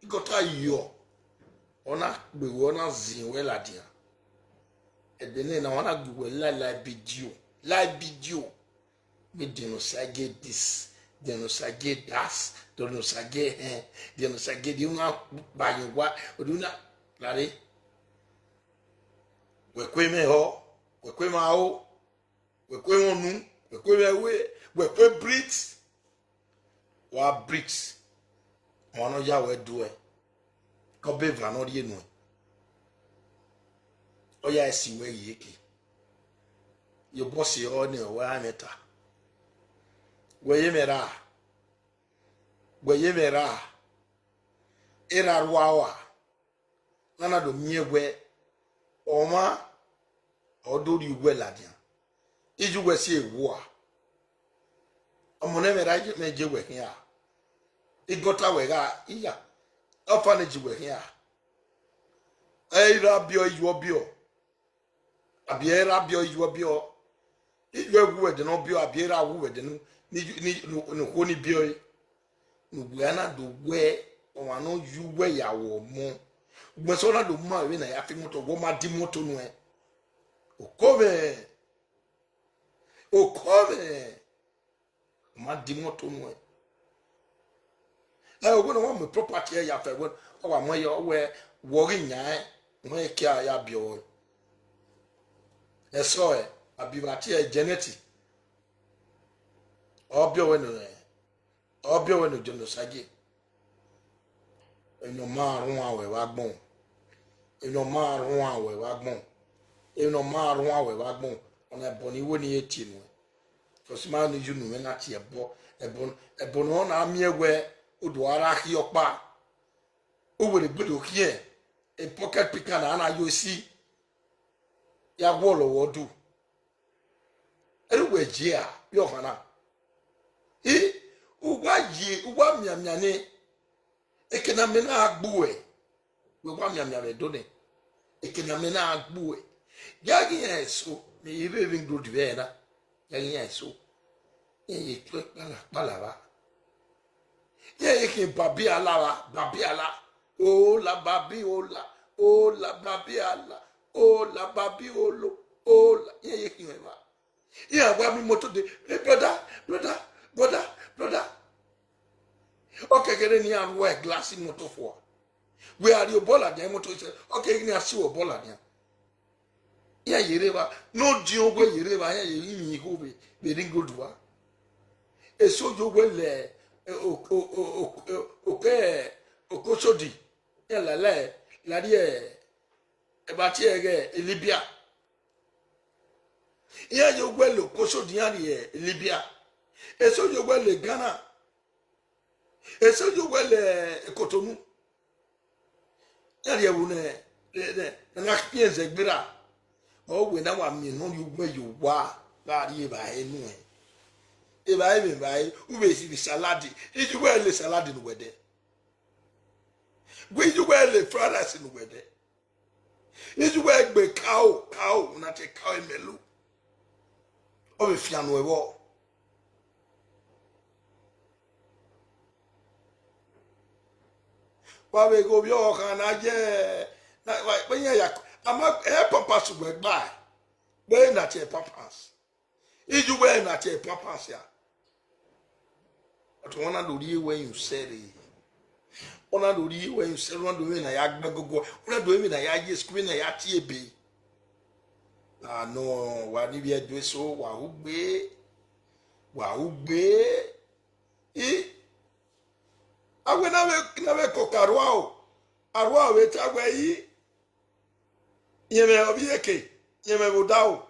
igọta iyọ. Ọ na gbe wẹ, ọ na zin wẹ ladian. Ẹdẹ nẹ na, ọ na gbe wẹ la, la video, la video. Vbe John Osagie this, John Osagie that, John Osagie hẹn, John Osagie di una ba ye wa, di una lare. Wẹ kue mwẹ họ, wẹ kue mwẹ aro, wẹ kue mwẹ unu, wẹ kue mwẹ ẹwe, wẹ kue bricks. Wa bricks, ọmwa ne ọ ya wẹ duẹ, ke ọ be eva ne ọ rhie nuẹn, ọ ya si wẹ ghi eke. Ye obọ si ọre ne ọ wẹ a mwẹ ta. Wẹ ye mwẹ ra, wẹ ye mwẹ ra, erha rua ua. Na na do miẹn wẹ ọmwa ọ do rhie uwẹ ladian, iye uwẹ si ewua. Ọmọ ne ẹmwẹ ra ye mẹ je wẹ khian, igọta wẹ gha iya, ọfa ne ji wẹ khian. Ẹ i ra biọ, iye ọ biọ. Abi ẹ ra biọ, iye ọ biọ. Iye ẹ wu wẹ ẹdẹ ne ọ biọ, abi ẹ ra wu wẹ ẹdẹ ne, ne, ne, ne okhuo ni biọ ẹre. Ne uwẹ na do wẹ, ọmwa ne ọ ye uwẹ ya wẹ ọmọ. Ugbẹn sẹ ọ na do ma vbene a ya fi imoto, wẹ ọ ma di imoto nuẹn. Oko mwẹ, oko mwẹ, ọ ma di imoto nuẹn. Ẹ, wẹ ne ọ wa mu property ẹre ya fẹ, wẹ, ọ wa mu ẹre, ọ wẹ, wẹ ọ ghi yan ẹn, wẹ kia ya biẹ ọre. Ẹsọhẹ, abi vbe a tie ẹre Janet. Ọ biẹ ọvbẹ ne, ọ biẹ ọvbẹ ne John Osagie. Emwi ne ọ ma rhuan wẹ vbe agbọn. Emwi ne ọ ma rhuan wẹ vbe agbọn. Emwi ne ọ ma rhuan wẹ vbe agbọn. Ọna ẹbọ ne I wẹ ne I re tie nuẹn. Because ma ne unu mwẹ na tie ẹbọ. Ẹbọ, ẹbọ ne ọ na miẹn wẹ, u do ra rhie ọkpa. U wẹ ne egbe do khiẹn. E pocket picker na, a na yo esi. Ya guọlọ wẹ ọdọ. Ẹre uwẹ je a, vbe ọkhan na. I, u wa ye, u wa mianmian nẹ, eke ne amẹ na gbe uẹ, wẹ wa mianmian vbe Ẹdo nẹ, eke ne amẹ na gbe uẹ. Ya ghi iran eso, mẹ i rre Ring Road vbe ẹre na, ya ghi iran eso. Iran ye tuẹ kpala kpala vba. Iran ye khian babiala vba, babiala. Ola babi ola, ola babi ala, ola babi olo, ola. Iran ye khian evba. Iran wa mu imoto dee, "Hey, brother, brother, brother, brother." Ọ kẹkẹre ne iran ru glass imoto fua. Wẹ a rhie obọ ladian imoto, ọ kẹkẹre ne iran si obọ ladian. Iran ye rre evba, ne odiọn wẹ ye rre evba, iran ye rinmwian igho vbe, vbe ring road wa. Eso yo wẹ lẹ, eh, o-, o-, o-, o-, o-, okẹ, okosodi, iran la la, la rrie, eh, ẹbati ẹghẹ Libya. Iran yo wẹ lẹ okosodi iran rrie Libya. Eso yo wẹ lẹ Ghana. Eso yo wẹ lẹ Kotonu. Iran rhie ẹvbo ne, ne, ne, ne a na kpiẹn zẹ gberra. Ọ wẹ na wa miẹn ne ọ rhie uwẹ ye owa gha rrie evbare nuẹn. Evbare vbe evbare, u vbe si vbe salad, iye uwẹ lẹ salad ne uwẹ dẹ. Wẹ iye uwẹ lẹ fried rice ne uwẹ dẹ. Iye uwẹ gbe cow, cow, na te cow emẹlu. Ọ vbe fian nuẹn vbọ. Wa vbe ghe ovbi ọvbokhan na ye, na, wa, wa, iran ya, ama, ẹ pampers uwẹ gba, wẹ na tie pampers. Iye uwẹ na tie pampers ya. Ọtọ wọn na do rhie wẹ yin usẹ rre. Ọ na do rhie wẹ yin usẹ, ọ na do vbe na ya gbe gogo, ọ na do vbe na ya ye school, na ya tie ebe. Anọ, wa ni vbe ẹdun eso, wa hu gbe, wa hu gbe. I, a wẹ na vbe, na vbe koko arhuaro, arhuaro vbe ta wẹ i, yẹn mwẹ ovbi eke, yẹn mwẹ vbe odaro.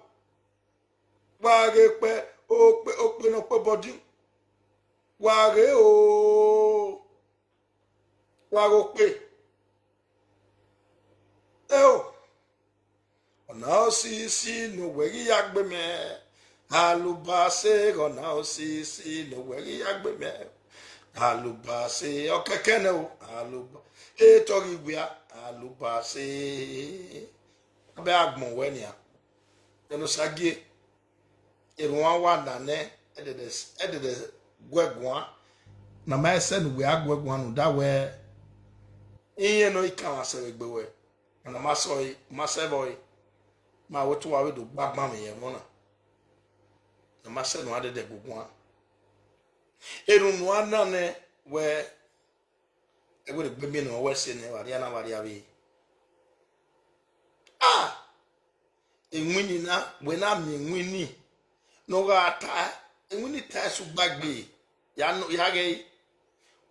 Wa ghe kpẹ, okpe, okpe ne ọ kpe body. Wa ghe o, wa ghe okpe. Eo, ọna osisi ne uwẹ ghi ya gbe mẹ. Alubase, ọna osisi ne uwẹ ghi ya gbe mẹ. Alubase, ọ kẹkẹ nẹ o, aluba, etọ ghi wia, alubase. Abẹ agbọn wẹ nian, ẹn ne Osagie, erhuan wa na nẹ, ẹdẹdẹ, ẹdẹdẹ guẹ guan, ne a ma sẹ ne uwẹ a guẹ guan, ne u da wẹ, irẹn ne ọ i kanmwa sẹ vbe egbe wẹ, ọna ma sẹ ọre, ma sẹ vbe ọre, ma wẹ te uwa vbe do gba agbanmwẹ ye ẹmwẹ ọna, ne a ma sẹ ne uwa dẹdẹ guẹ guan. Erhunmwu a na nẹ wẹ, ẹwẹrẹ egbe miẹn ne ọ wẹ sẹ nẹ, vbe arria na, vbe arria vbe. Ah! Iwinna na, wẹ na miẹn iwinna ne ọ gha ta, iwinna ta ẹse ugba gbe, ya nọ, ya ghẹ,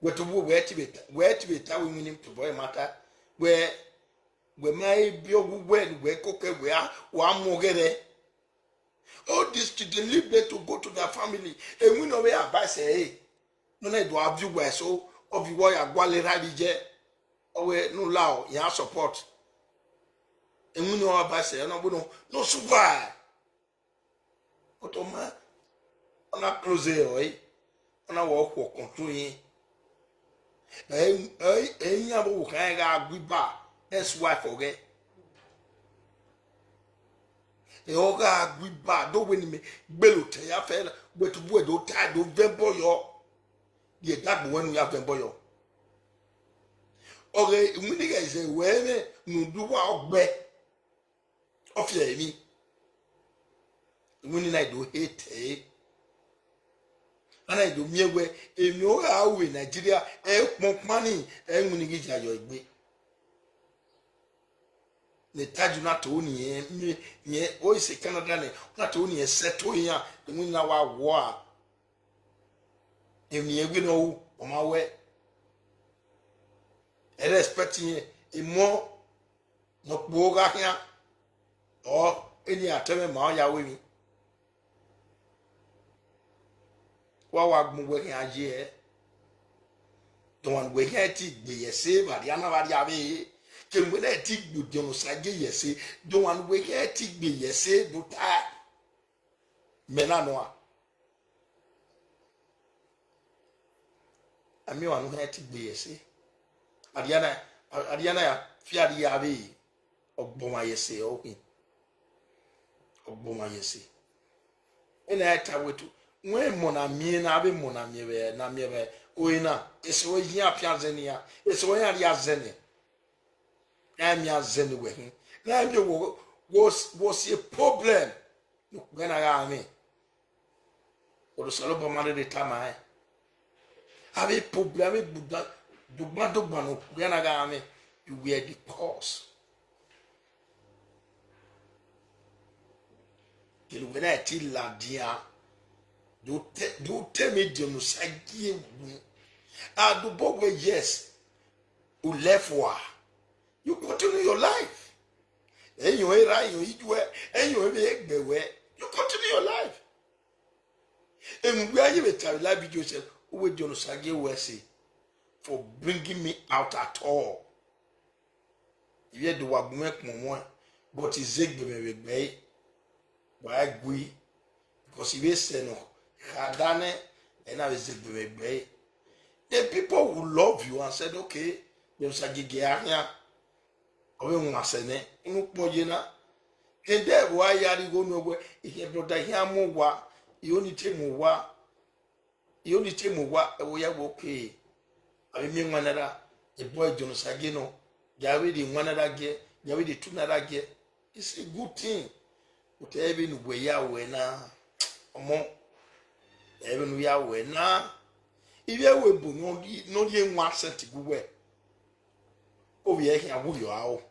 wẹ tobọ wẹ te vbe ta, wẹ te vbe ta wẹ iwinna tobọ ẹre ma ta, wẹ, wẹ ma he biẹ ọghe uwẹ ne uwẹ koko wẹ a, wa mu ọghẹrẹ. All these children leave them to go to their family. Iwinna ọ vbe advice ẹre. Ne ọ na do a viọ uwa eso, ọ viọ uwa ya gualọ erha vbe iye. Ọ wẹ ne u lao, iran support. Iwinna ọ advice ẹre, ọ na wẹ ne ọ, ne ọ sẹ uwa. But ọ ma, ọ na close ẹre ọre, ọ na wa okhuo control irẹn. Ẹ, ẹ, ẹ, iran vbe owa khan gha gu iba, ex-wife ọghẹ. Ẹ, ọ gha gu iba, do wẹ ne imẹ gbele otọ ya fẹ, wẹ tobọ wẹ do ta, do vẹ ẹbọ yọ. Rhie dagbe wẹ ne u ya vẹ ẹbọ yọ. Ọghe iwinna ighẹ zẹ wẹ ẹmwẹ ne u do uwa ọgbẹ. Ọ fi ẹre emwi. Iwinna na do hate ẹre. A na do miẹn wẹ emwi ọ gha ru vbe Nigeria, ẹ kpọnkpan ni, ẹ iwinna ghi ya yọ egbe. Ne taji na to ni ẹ, mi, ni ẹ, o ise Canada nẹ, na to ni ẹ sẹ to iran, iwinna na wa wọ a. Emwi ẹgbe ne ọ ru, ọ ma wẹ. Ẹ respect irẹn, emọ ne ọ kpogho gha khian, ọ, eni a tẹ mwẹ ma ọ ya ru emwi. Wa wa gbọn uwẹ khian ye ẹre. Dọmwa ne uwẹ khian ti gbe ye ẹse vbe arria na vbe arria vbe, kevbe uwẹ na ti gbe odiọn ne Osagie ye ẹse, dọmwa ne uwẹ khian ti gbe ye ẹse do ta. Mẹ na nọ a. A miẹn ọmwa ne u khian ti gbe ye ẹse. Arria na, arria na ya fi arria vbe ọgbọmwa ye ẹse ọ khin. Ọgbọmwa ye ẹse. Ena ẹre ta wẹ tu. Wẹ emọ na miẹn na, avbe emọ na miẹn vbe, na miẹn vbe ore na, eso ẹre iran fian zẹ ne iran, eso ẹre iran rhia zẹ nẹ. Na miẹn azẹn ne uwẹ khin. Na miẹn wọ, wọ, wọ si problem ne okpia na gha mwẹ. Osanobua ma rherhe tama rẹn. Avbe problem, avbe gbuda, dogban dogban ne okpia na gha mwẹ, you were the cause. Kene uwẹ na ti ladian, do te, do te me die ne Osagie wu. Adobọ wẹ, yes, u left wa. You continue your life. Eyan erha, eyan iyuẹ, eyan vbe egbe wẹ. You continue your life. Emwi wẹ a ye vbe ta vbe live video sẹ, uwẹ die ne Osagie wẹ ẹse for bringing me out at all. Ivbi Ẹdo wa bu mwẹ kpọnmwẹ, but I zẹ egbe mwẹ vbe egbe ẹre. Wa gui, because ivbi ẹse nọ kha da nẹ, ẹ na vbe zẹ egbe mwẹ egbe ẹre. The people who love you and said, "Okay, die ne Osagie gie a khian." Ọ vbe wan sẹ nẹ, unu kpọ ye na. Rhunmwuda ẹvbo a ya rhie igho nuẹn wẹ, ikhian brother, ikhian mu owa, I only te mu owa, I only te mu owa, ẹvbo ya wẹ, okay. Avbe miẹn one naira, ebọ die ne Osagie nọ, ya vbe rhie one naira giẹ, ya vbe rhie two naira giẹ. It's a good thing. But ẹ vbe ne uwẹ ya wẹ na, ọmọ, ẹ vbe ne u ya wẹ na. Ivbi ẹvbo ebo ne ọ rhie, ne ọ rhie one cent gu wẹ, ovbi ẹre khian wu yo aro.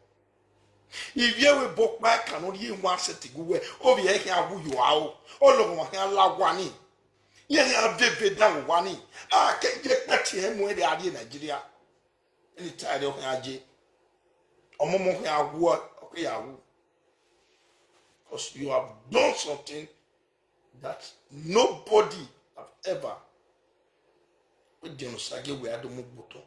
Ivbi ẹvbo ebo ọkpa ẹkan ne ọ rhie one cent gu wẹ, ovbi ẹre khian wu yo aro. Ọlọghọmwa khian la owa ni. Iran khian veve dan vbe owa ni. A ke ye kpẹtiẹn mu ẹre a rrie Nigeria. Anytime ọ khian ye, ọmọmọ khian wu, ọ ke ya wu. Because you have done something that nobody have ever. Wẹ die ne Osagie wẹ a do mu gbe otọ,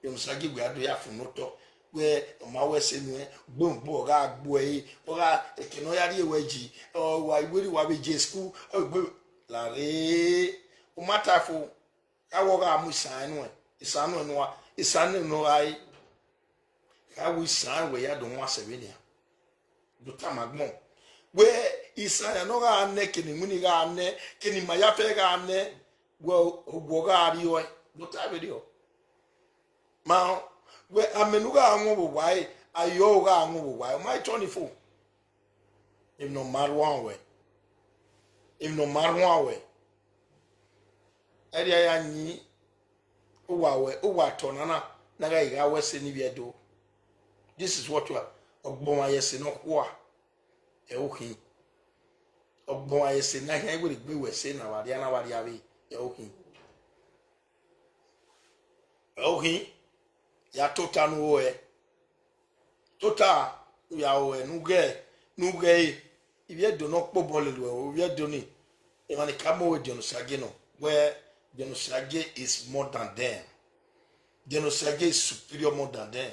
die ne Osagie wẹ a do ya funu otọ, wẹ ọ ma wẹ ẹse nuẹn, gbe ugbo ọ gha gbe ẹre, ọ gha, eke ne ọ ya rrie wẹ yi, ọ wa iwere wa vbe je school, ọ gbe lare, u ma ta fo, kha wẹ ọ gha mu isan nuẹn, isan nuẹn ne uwa, isan nuẹn ne ọ gha re, kha wẹ isan wẹ ya do wan sẹ vbenian. Do tama agbọn wẹ isan ya ne ọ gha nẹ, kene iwinna gha nẹ, kene ima ya fẹ gha nẹ, wẹ owa gha rriọe, do ta vberriọ. Ma wẹ amẹ ne u gha wọn vbe owa ẹre, a i re ọ gha wọn vbe owa ẹre, ọ ma i tọ ni fo. Emwi ne ọ ma rhuan wẹ, emwi ne ọ ma rhuan wẹ, ẹrria ya yin uwa wẹ, uwa tọ nana, na gha gha wẹ ẹse ne ivbi Ẹdo. This is what you are. Ọgbọnmwa ye ẹse ne ọ khua, ẹ i khin. Ọgbọnmwa ye ẹse na khian were egbe wẹ ẹse na vbe arria, na vbe arria vbe, ẹ i khin. Ẹ i khin, ya tota ne u ru ẹe. Tota, u ya ru ẹe, ne u ghẹ, ne u ghẹ ẹre. Ivbi Ẹdo ne ọ kpobọ lele uẹ, ivbi Ẹdo ni, emwa ni ka mu wẹ die ne Osagie nọ, wẹ die ne Osagie is more than them. Die ne Osagie is superior more than them.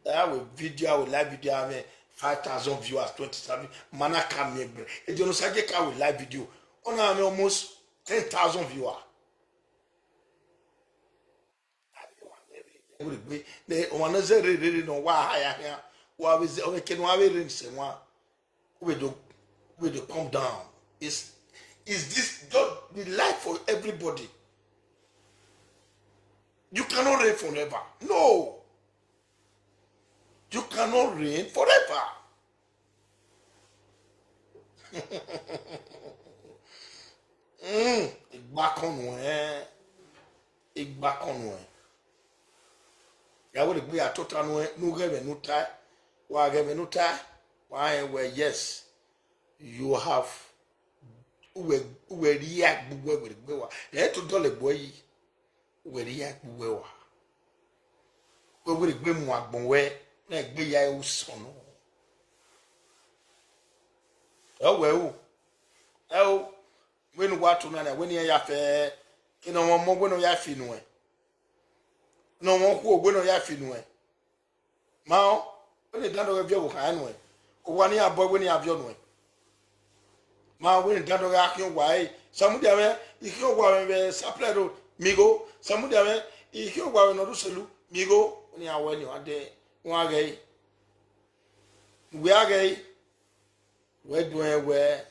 A wẹ video, a wẹ live video, a mwẹ five thousand viewers, twenty thousand, ma na ka miẹn egbe. Die ne Osagie ka wẹ live video, ọ na mwẹ almost ten thousand viewers. Were egbe, ne ọmwa ne zẹ rere rere ne ọ wa ha ya khian, wa vbe zẹ, ọ vbe ke ne uwa vbe rre ni sẹ wan, u vbe do, u vbe do come down. Is, is this just the life for everybody? You cannot reign forever. No. You cannot reign forever. Mm, igbakọn nuẹn, igbakọn nuẹn. Ya were egbe ya tota nuẹn, ne u ghẹ ẹmwẹ ne u tae, wa ghẹ ẹmwẹ ne u tae, wa rẹn wẹ, yes, you have, u wẹ, u wẹ rhie egbe uwẹ were egbe wa. Ẹ i to dọlegbe uẹ yi. Wẹ rhie egbe uwẹ wa. Wẹ were egbe mu agbọn wẹ, na egbe ya ẹre usọn nọ. Ẹ wẹ o, ẹ o, wẹ ne uwa tona na, wẹ ne iran ya fẹ, kene ọmọ ọmọ wẹ ne ọ ya fi nuẹn, ne ọmọ okhuo wẹ ne ọ ya fi nuẹn. Ma ọ, wẹ ne dandọ ghẹ viọ vbe okhan nuẹn, owa ne iran bọ wẹ ne iran viọ nuẹn. Ma wẹ ne dandọ ghẹ a khian owa ẹre, samudia mwẹ, I khian owa mwẹ vbe Sapele Road, mi gho, samudia mwẹ, I khian owa mwẹ ne ọ rre uselu, mi gho, wẹ ne iran wẹ ne iran dẹ, iran ghẹ ẹre. Wẹ a ghẹ ẹre, wẹ do rẹn wẹ,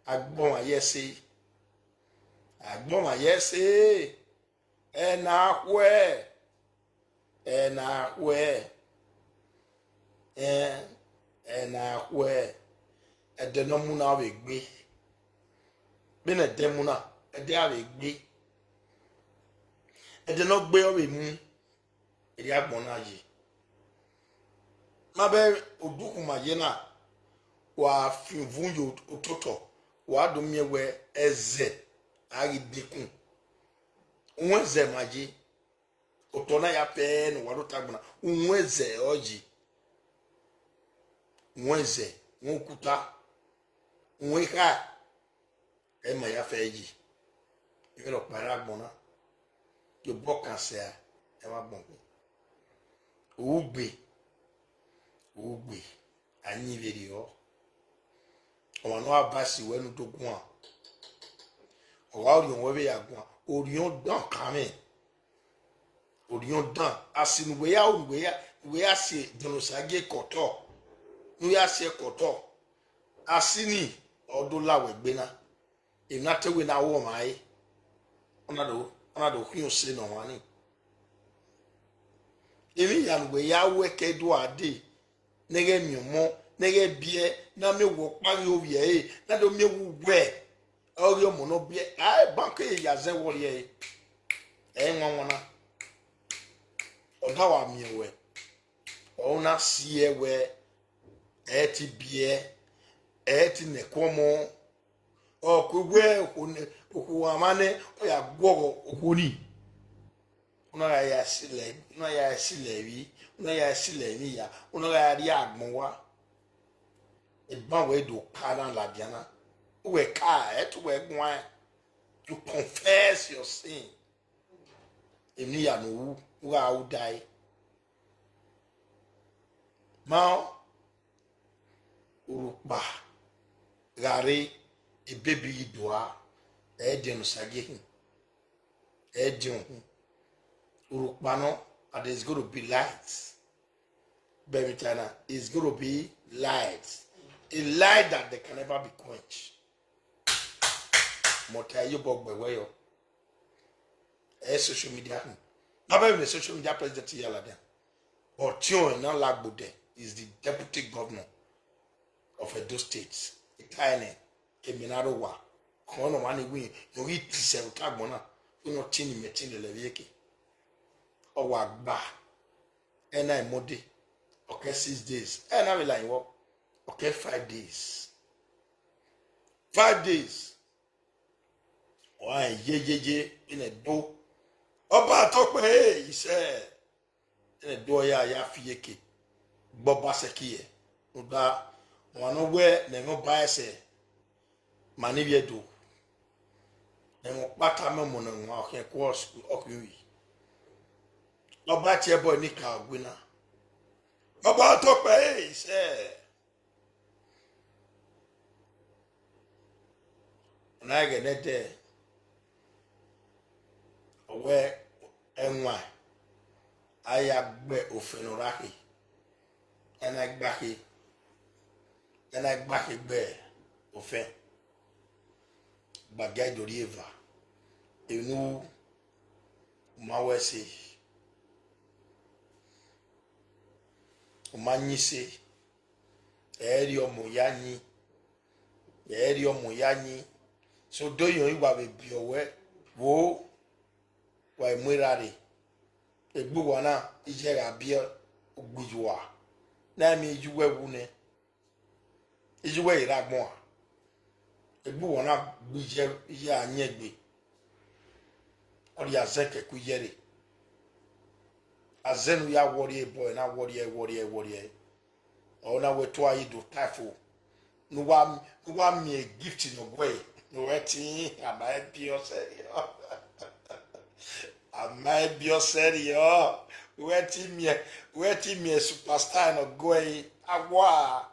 agbọnmwa ye ẹse, agbọnmwa ye ẹse, ẹ na khuẹ, Ẹ na khuẹ, ẹ, ẹ na khuẹ, ẹdẹ ne ọ mu na vbe gbe. Vbene ẹdẹ mu na, ẹdẹ a vbe gbe. Ẹdẹ ne ọ gbe ọ vbe mu, erriọ agbọn na ye. Ma bẹ odukhunmwu ma ye na, wa fian uvun ye ototọ, wa do miẹn wẹ ẹzẹ a ghi dekun. Uhunmwu ẹzẹ ma ye, otọ na ya fẹ ne uwa do ta agbọn na, uhunmwu ẹzẹ ọ ye. Uhunmwu ẹzẹ, uhunmwu okuta, uhunmwu ekha, ẹ ma ya fẹ yi. Emwi rhọkpa rre agbọn na, ye obọ kan sẹ a, ẹ mwa gbọn khin. Ugbe, ugbe, a yin vbe rriọ. Ọmwa ne ọ advice wẹ ne u do guan, ọ gha orhiọn wẹ vbe ya guan, orhiọn dan kan mwẹ. Orhiọn dan, a si ne uwẹ ya ru, ne uwẹ ya, ne uwẹ ya si Dọnọsagie ke otọ, ne u ya si ẹe ke otọ, a si ni, ọ do la wẹ egbe na. Emwi na te wẹ ne a ru ọmwa ẹre, ọ na do, ọ na do khian ose ne ọmwa ni. Emwi hia ne uwẹ ya ru ẹkẹ do a dee, ne ẹ ghẹ miẹn ọmọ, ne ẹ ghẹ biẹ, ne a miẹn wẹ ọkpa ghi ovbi ẹre, ne a do miẹn wẹ uwẹ ọghe ọmọ ne ọ biẹ, a bank ye ya zẹ wẹ ọrriẹ ẹre. Ẹ i wanwan na, ọ da wa miẹn wẹ, ọ na si ẹe wẹ, ẹ i te biẹ, ẹ i te nẹkun ọmọ, ọ ke wẹ okhuo ne, okhuo ọmwa nẹ, ọ ya guọghọ okhuo ni. Una gha ya silẹ, una ya silẹ emwi, una ya silẹ emwi hia, una gha ya rrie agbọn uwa. Eban wẹ do ka na ladian na. Uwẹ ka, ẹ te uwẹ guan, you confess your sin. Emwi hia ne u ru, u gha ru dae. Ma, urhukpa gha rre, ebebi ghi dua, ẹ i diọn ne Osagie hin, ẹ i diọn hin. Urhukpa nọ, and there's going to be light. But every time now, it's going to be light. A light that they can never be quenched. Mọta iyobọ gbẹ wẹ yọ. Ẹ social media hin. Na bẹ vbe social media president ya ladian. But Tiọnrẹn na lagbo dẹ is the deputy governor of Edo State. Ita ẹnẹ, emwi na rre owa. Kọn ne ọmwa ni win, ne ọ ghi tisẹ vbe ota agbọn na, wẹ ne ọ tin ni mẹ tin lele vbe eke. Ọ wa gba, ẹ na Monday, ọ kẹ six days. Ẹ na vbe la rinmwọ, ọ kẹ five days. Five days. Ọ rẹn yeyeye, vbene do. Ọba tọkpẹ, hey, isẹ. Vbene do ya, ya fi eke. Gbe Ọba sẹki ẹre. Rhunmwuda, ọmwa ne ọ wẹ ne ẹmwẹ Ọba ẹsẹ, ma ni vbiẹ do. Ẹmwẹ ọkpa tama ọmọ ne ọmwa ọ khian ku ọkhian ui. Ọba tie ẹbọ ni ka gbe na. Ọba tọkpẹ, hey, isẹ. Ọ na ghẹ nẹdẹ, ọ wẹ ẹwaẹn a ya gbe ofẹn ne ọ rra khe, a na gba khe, a na gba khe gbe ofẹn, gba gia do rri eva, emwi ne u ma wẹ ẹse, u ma yin ẹse. Ẹ i rhie ọmọ ya yin, ẹ i rhie ọmọ ya yin. So do yọn, I wa vbe biẹ wẹ, wo, wa i mu erha rre. Egbe uwa na, iye gha biẹ ugbiyua, na miẹn iye uwẹ wu nẹ, iye uwẹ i rre agbọn a. Egbe uwa na gbe iye, iye a yin egbe, ọ rhie azẹn kẹkun iye rre. Azẹn ne u ya worry ẹre, boy, na worry ẹre, worry ẹre, worry ẹre. Ọ na wẹ tua yi do ta fo. Ne uwa, ne uwa miẹn gift ne ọ guẹ, ne uwẹ ti, a ma biẹ ọsẹ rriọ. A ma biẹ ọsẹ rriọ. Uwẹ ti miẹn, uwẹ ti miẹn superstar ne ọ guẹ, a wa.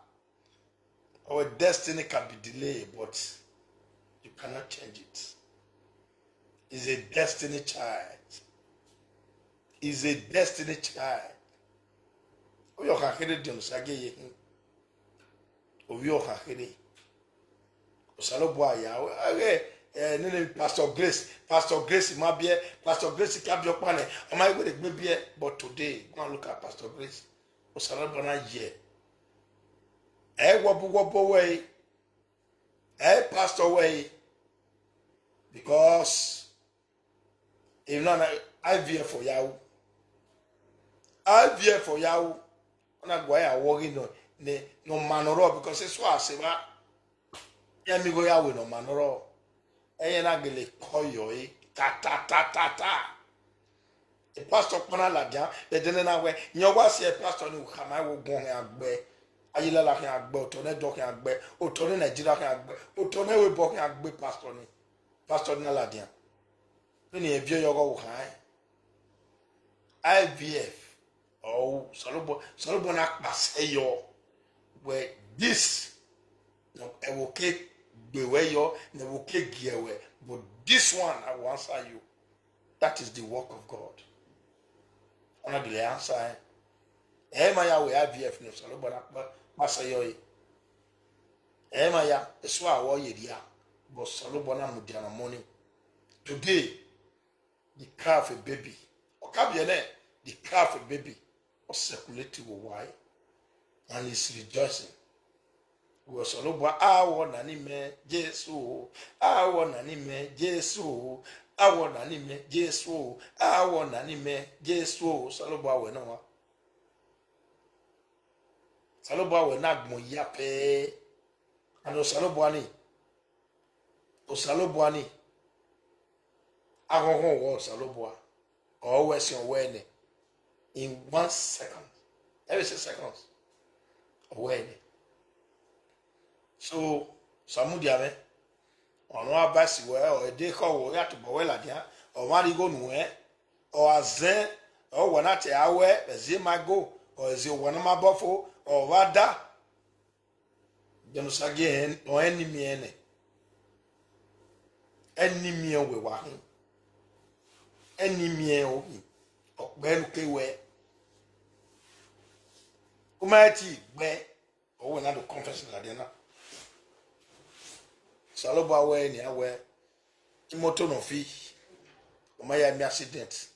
Our destiny can be delayed, but you cannot change it. He's a destiny child. He's a destiny child. Ovbi ọkhan kherhe diọn ne Osagie ye khin. Ovbi ọkhan kherhe. Osanobua ya, ẹghẹ, Eh, nene Pastor Grace, Pastor Grace ma biẹ, Pastor Grace ka biẹ ọkpa nẹ, ọ ma wẹ egbe biẹ, but today, go and look at Pastor Grace. Osanobua na ye. Ẹ wọbọ wọbọ wẹ, ẹ pastor wẹ, because emwi na, I V F ya ru, I V F ya ru, ọ na gua ya wọ ghi nọ, ne, ne ọ ma nọ rrọọ, because eso a sẹ evba, iran miẹn igho ya wẹ ne ọ ma nọ rrọọ. Ẹyẹn na gele kọ yọ ẹre ta ta ta ta ta. E pastor ọkpa na ladian, ẹdẹnẹ na wẹ, yan wa si e pastor ni khama ẹvbo guan khian gbe, ayelala khian gbe, otọ ne ẹdọ khian gbe, otọ ne Nigeria khian gbe, otọ ne ẹvbo ebọ khian gbe pastor ni, pastor ni na ladian. Vbene irẹn viọ yọ ọghọ vbe khan rẹn. I V F, ọ ru Osanobua, Osanobua na kpasẹ yọ. Wẹ this, ẹvbo ke gbe wẹ yọ, ne ẹvbo ke gie wẹ, but this one, I will answer you. That is the work of God. Ọ na gele answer ẹn. Ẹ ma ya wẹ I V F ne Osanobua na kpa, kpasẹ yọ ẹre. Ẹ ma ya, eso a wẹ ọ ye rria, but Osanobua na mudia na mọ ni. Today, the cry of a baby. Ọ ka biẹ nẹ, the cry of a baby. Ọ circulate vbe owa ẹre, and is rejoicing. Wẹ Osanobua, awọ na ni mẹ Jesu o, awọ na ni mẹ Jesu o, awọ na ni mẹ Jesu o, awọ na ni mẹ Jesu o, Osanobua wẹ nọ wa. Osanobua wẹ ne agbọn ya pẹẹ. And Osanobua ni, Osanobua ni, aghọnghọn wẹ Osanobua, ọ wẹ ẹse ọ wẹ nẹ, in one second, every six seconds, ọ wẹ nẹ. So, Samudia mwẹ, ọ ne advice wẹ, ọ dẹ khọ wẹ, ọ ya tobọ wẹ ladian, ọ mwa rhie igho nuẹn, ọ gha zẹn, ọ wa na te a wẹ, ẹzi ma go, ọ ẹzi owa ne ọ ma bọ fo, ọ vba da. Jẹn Osagie, ọ enemy ẹnẹ. Enemy ẹn wẹ wa khin. Enemy ẹn ọ khin. Ọ kpẹ ne u ke wẹ. U ma ti gbe, ọ wẹ na do confess ladian na. Osanobua wẹ nian wẹ, imoto ne ọ fi, ọ ma ya miẹn accident.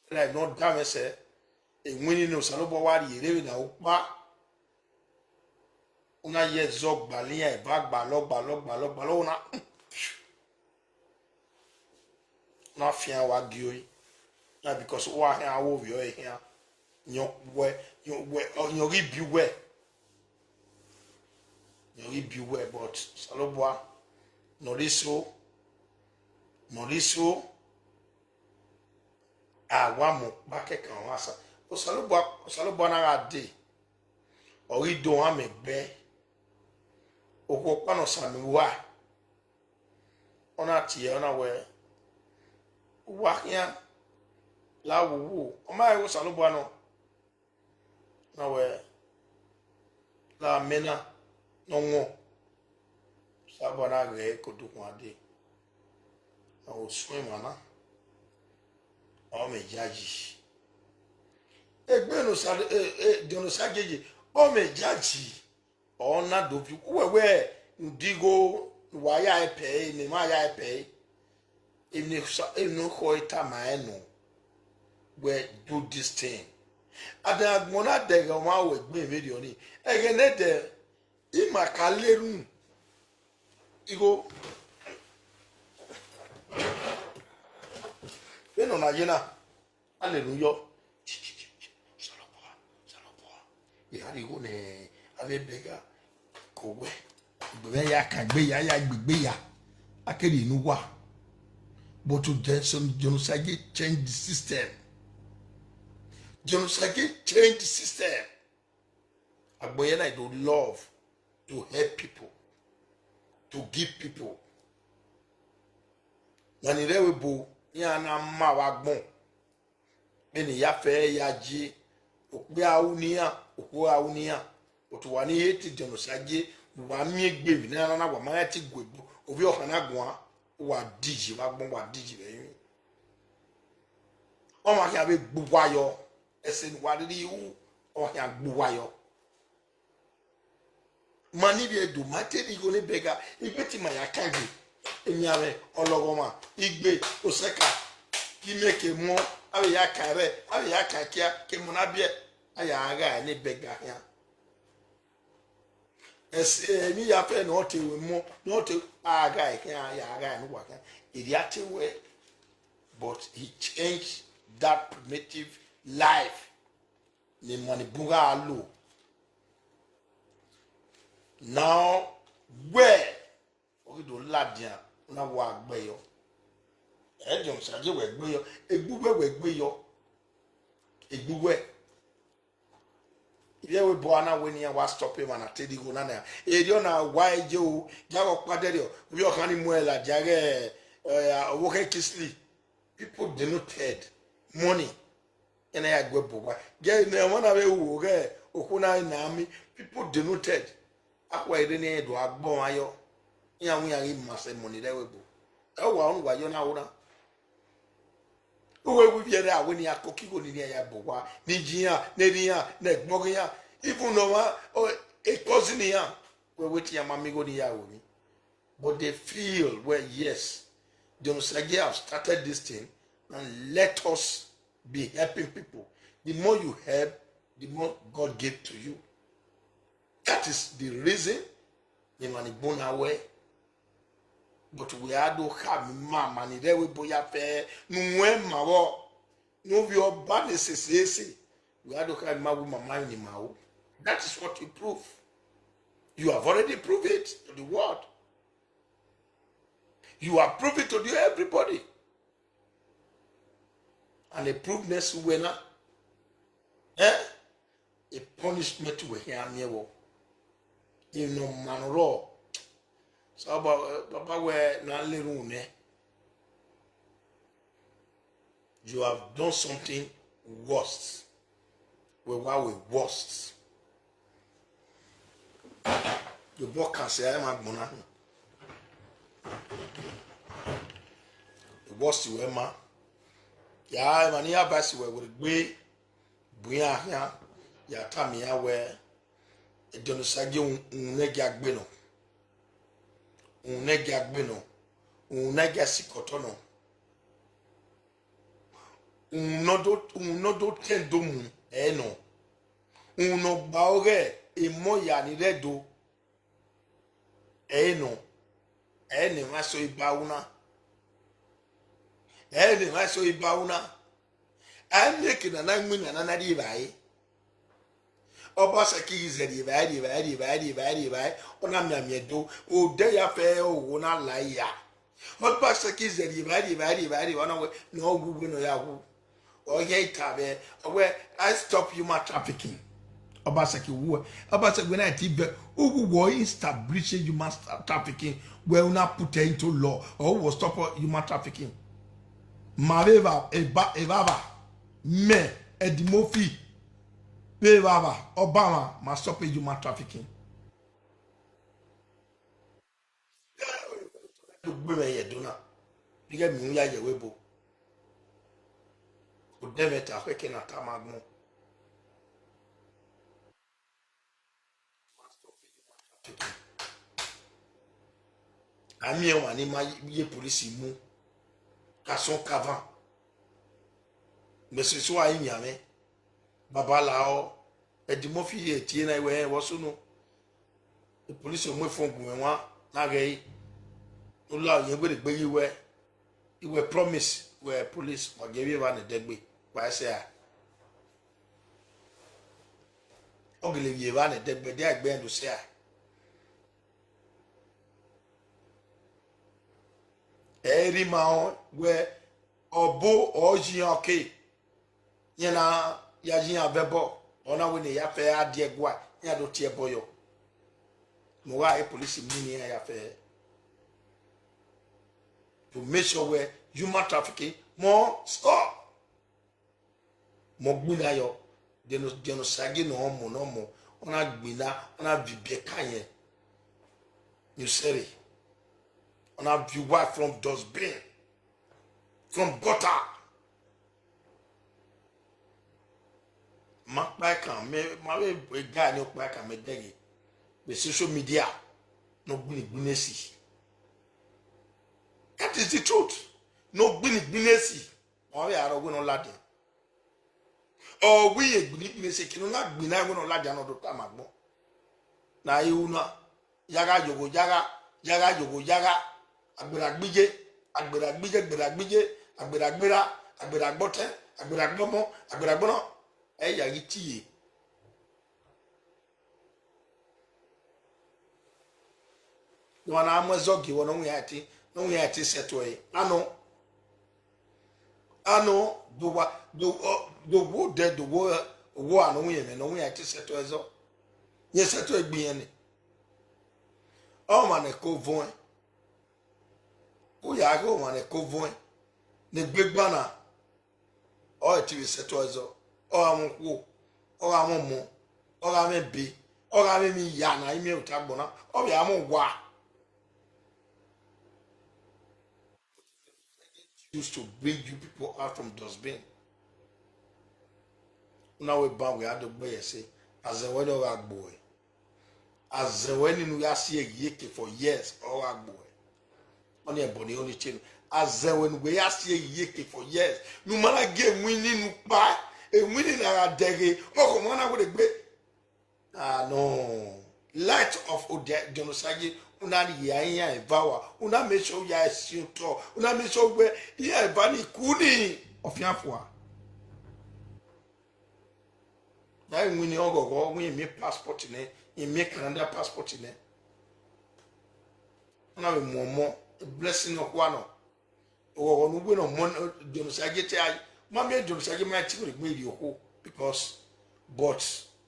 Life ne ọ danmwẹ sẹ, iwinna ne Osanobua wa rhie rre vbene a ru kpa. U na ye ẹzọ gbalọ iran eva, gbalọ, gbalọ, gbalọ, gbalọ, u na, u na fian wa gie ore. Na because uwa khian avbe ovbi ọre khian, yọn wẹ, yọn wẹ, yọn ghi bi uwẹ. Yọn ghi bi uwẹ, but Osanobua, ne ọ rre eso, ne ọ rre eso, a wa mu ọkpa kẹkan ọmwa sa. Osanobua, Osanobua na gha dee, ọ ghi do ohan mẹ gbe. Okhuo ọkpa ne ọ samiẹn uwa, ọ na tie, ọ na wẹ, uwa khian la wowo, ọ ma rẹn Osanobua nọ. Na wẹ, la mẹ na, ne ọ wọn, Osanobua na ghẹ ke odukhuan dee. Na wẹ, osuẹn emwa na, ọ mẹ yayi. Egbe ne Osa, e, e, Jẹn Osagie ye, ọ mẹ yayi. Ọ na do viọ uwẹ wẹ, udigho ne uwa ya pẹ ẹre, ne emwa ya pẹ ẹre. Emwi ne Osa, emwi ne okhọ ẹre tama ẹn nọ, wẹ, do this thing. Adan agbọn na dẹghe ọmwa wẹ egbe vberriọ ni. Ẹghẹ ne ẹdẹ, ima ka lerhun. Igho. Vbene ọ na ye na, a lele uyọ. Osanobua, Osanobua, I gha rhie igho ne avbe ẹbẹgha ke owẹ. Egbe mwẹ ya kan egbe ya, ya gbe egbe ya. A keghi rhie ne uwa. But to Jẹn Osagie change the system. Jẹn Osagie change the system. Agbọn hia na do love to help people, to give people. Na ni rre ẹvbo ebo, iran na ma vbe agbọn. Vbene I ya fẹ ya ye, okpia ru ne iran, okhuo ra ru ne iran. But uwa ni hate Jẹn Osagie, uwa miẹn egbe emwi ne iran na, wa ma rẹn te gu ovbi ọkhan na guan, uwa diyi vbe agbọn, uwa diyi vbe ẹrinmwi. Ọmwa khian vbe gbe uwa yọ, ẹse ne uwa rhirhi ru, ọ khian gbe uwa yọ. Ma ni vbe do, ma te rhie igho ne bẹga, igbeti ma ya kan egbe. Emianmwẹ, ọlọghọmwa, igbe, osẹka, ke imẹ ke emọ, avbe ya kan ẹrẹ, avbe ya kan ẹkia, ke emọ na biẹ, a ya gha ne bẹga khian. Ẹse, emwi ya fẹ ne ọ te ru emọ, ne ọ te a gha khian, a ya gha ne uwa khian. Erriọ a te wẹ, but he changed that primitive life ne emwa ni bun gha lo. Now, wẹ ọ ghi do ladian, na wa gbe yọ. Ẹdẹ ọmwa sa ye wẹ gbe yọ, egbe uwẹ wẹ gbe yọ, egbe uwẹ. Ivbi ẹvbo ebo a na wẹ ne iran wa stop emwa na te rhie igho na na. Erriọ na wa ye o, ya ghe ọkpa dẹrriọ, ovbi ọkhan ni mu ẹn ladian ghẹ, eh, ọvbokhan Kingsley. People denoted money. Ẹna ya gu ẹbọ owa. Gie ne ọmọ na vbe ru ghẹ okhuo na na mi. People denoted. Akhuẹ rre ne do a gbọ ọmwa yọ. Iran wẹ iran ghi ma sẹ money rẹ ẹvbo ebo. Ẹ wa unu wa yọ na ro na. Uwẹ wi viẹ rẹ a wẹ ne iran koko igho ni iran ya bọ owa, ne iye iran, ne erha iran, ne ẹgbọghe iran, even ne ọmwa, ọ, cousin iran, wẹ wẹ te iran ma miẹn igho ni ya ru emwi. But they feel, well, yes, the Onosagie have started this thing, and let us be helping people. The more you help, the more God give to you. That is the reason emwa ni bun na wẹ. But wẹ a do kha ma emwa ni rre ẹvbo ebo ya fẹ ne uwẹ ma vbọ, ne ovbi ọba ne sese ese, wẹ a do kha ma wẹ ma ma emwi ne ima ru. That is what you prove. You have already proved it to the world. You have proved it to the everybody. And a prove next wẹ na, eh? A punishment wẹ khian miẹn vbọ. Emwi ne ọ ma ne ọ rrọọ. So, Baba, Baba wẹ na lele uhunmwu nẹ. You have done something worse. Wẹ wa wẹ worse. Yobọ kan sẹ a ma gbọn na hin. Worse wẹ ma. Ya emwa ni ya advice wẹ wẹ gbe bu iran khian, ya tama iran wẹ, Ẹdẹ Onosagie, uhunmwu ne gie a gbe nọ. Uhunmwu ne gie a gbe nọ. Uhunmwu ne gie a sikẹ otọ nọ. Uhunmwu ne ọ do, uhunmwu ne ọ do tẹn do mu, ẹ nọ. Uhunmwu ne ọ gba ọghẹ emọ ya ni rre Ẹdo, ẹ nọ. Ẹ ne emwa eso iba ru na. Ẹ ne emwa eso iba ru na. A miẹn eke ne a na winna ne a na rri evbare. Ọbaṣẹki ghi zẹ rri evbare, rri evbare, rri evbare, rri evbare, rri evbare, ọ na mianmian Ẹdo, odẹ ya fẹ ogho na la ya. Ọbaṣẹki zẹ rri evbare, rri evbare, rri evbare, rri evbare, ọ na wẹ ne ọ wu uwu ne ọ ya wu. Ọ yan ita vbe, ọ wẹ, I stop human trafficking. Ọbaṣẹki wu, Ọbaṣẹki na ti vẹ, uwu wọ establish human trafficking, wẹ una put it into law, or wọ stop human trafficking. Ma vbe eva, eba, evbavba, mẹ, Eddie Murphy, vbe evbavba, Obama, ma stop human trafficking. Ugbe mwẹ ye Ẹdo na, ighẹ miẹn ya ye ẹvbo ebo. Odẹ mwẹ ta, ọkhẹke na tama agbọn. A miẹn ọmwa ni ma ye police mu, ka sọn ka van. Mẹ sẹ eso a rinmwian mwẹ. Baba lahọ, Eddie Murphy ye tie na wẹ ẹn vbọ sunu. Police mu efọn gu mwẹ wan na ghẹ re. U la yẹn wẹ egbe ghi wẹ, I wẹ promise wẹ police, wa gie vbe evba ne ẹdẹgbe, wa sẹ a. Ọ gele vbe evba ne ẹdẹgbe, ẹdẹ a gbe ẹn do sẹ a. Ẹ i rre ima rẹn wẹ ọbo ọ yi iran ọke, iran na ya yi iran vbe ẹbọ, ọ na wẹ ne ya fẹ a die ẹguae, iran do tie ẹbọ yọ. Mẹ wa re police mu ne iran ya fẹ. To make sure wẹ human trafficking must stop. Mọ gbinna yọ, Ẹdẹ Onosagie ne ọ mọ, ne ọ mọ, ọ na gbinna, ọ na viọ ibiẹka yẹn ne usẹrre, ọ na viọ uwa from dustbin, from gutter. Ma kpa ẹkan, mẹ ma vbe ga ne ọ kpa ẹkan mẹ dẹghe. vbe social media ne ọ gbinni gbinni esi. That is the truth. Ne ọ gbinni gbinni esi, ọ vbe aro wẹ ne ọ ladian. Ọ wẹ irẹn gbinni gbinni esi, eke ne ọ na gbinna wẹ ne ọ ladian ne ọ do tama agbọn. Na ru na, yagha yogho yagha, yagha yogho yagha, agbera gbije, agbera gbije, agbera gbije, agbera gbera, agbera gbọtẹn, agbera gbọmọ, agbera gbọnọ, ẹ ya ghi tie. Ne ọ na mu ẹzọ gie vbọ ne ọ winna ẹtin, ne ọ winna ẹtin sẹtin ẹre. Anọ, anọ, do wa, do, ọ, do wo odẹ, do wo, wo a ne ọ winna ẹmwẹ, ne ọ winna ẹtin sẹtin ẹzọ. Rẹn sẹtin ẹgbin yẹn ni. Ọmwa ne ẹko vuẹn. U ya ghe ọmwa ne ẹko vuẹn, ne egbe gban na. Ọ i te vbe sẹtin ẹzọ, ọ gha mwẹ okhuo, ọ gha mwẹ ọmọ, ọ gha mwẹ ebe, ọ gha mwẹ emwi ya ne a i miẹn vbe ota agbọn na, ọ vbe a mwẹ owa. Used to bring you people out from dustbin. U na wẹ ban wẹ a do gbe ẹre ẹse, azẹ wẹ ne ọ gha gbe uẹ. Azẹ wẹ ni ne u ya si ẹre ye eke for years, ọ gha gbe uẹ. Ọnii ẹbọ ne ọ ni chenu. Azẹ wẹ ne uwẹ ya si ẹre ye eke for years, ne u ma na gie ewinni ne u kpa, ewinni na gha dẹghe, ọkhọ ma na were gbe. Ah, no. Light of Odion Osagie, u na rhie iran eva ua, u na make sure u ya si otọ, u na make sure wẹ iran eva ni ku ni ọfianfua. Na winna ọghọghọ, wẹ irẹn miẹn passport nẹ, irẹn miẹn Canada passport nẹ. Ọ na vbe mu ọmọ, blessing ọkhua nọ. Ọghọghọ ne uwẹ ne ọmọ Odion Osagie te a, ma miẹn Odion Osagie ma te wẹ egbe rhie okhuo, because, but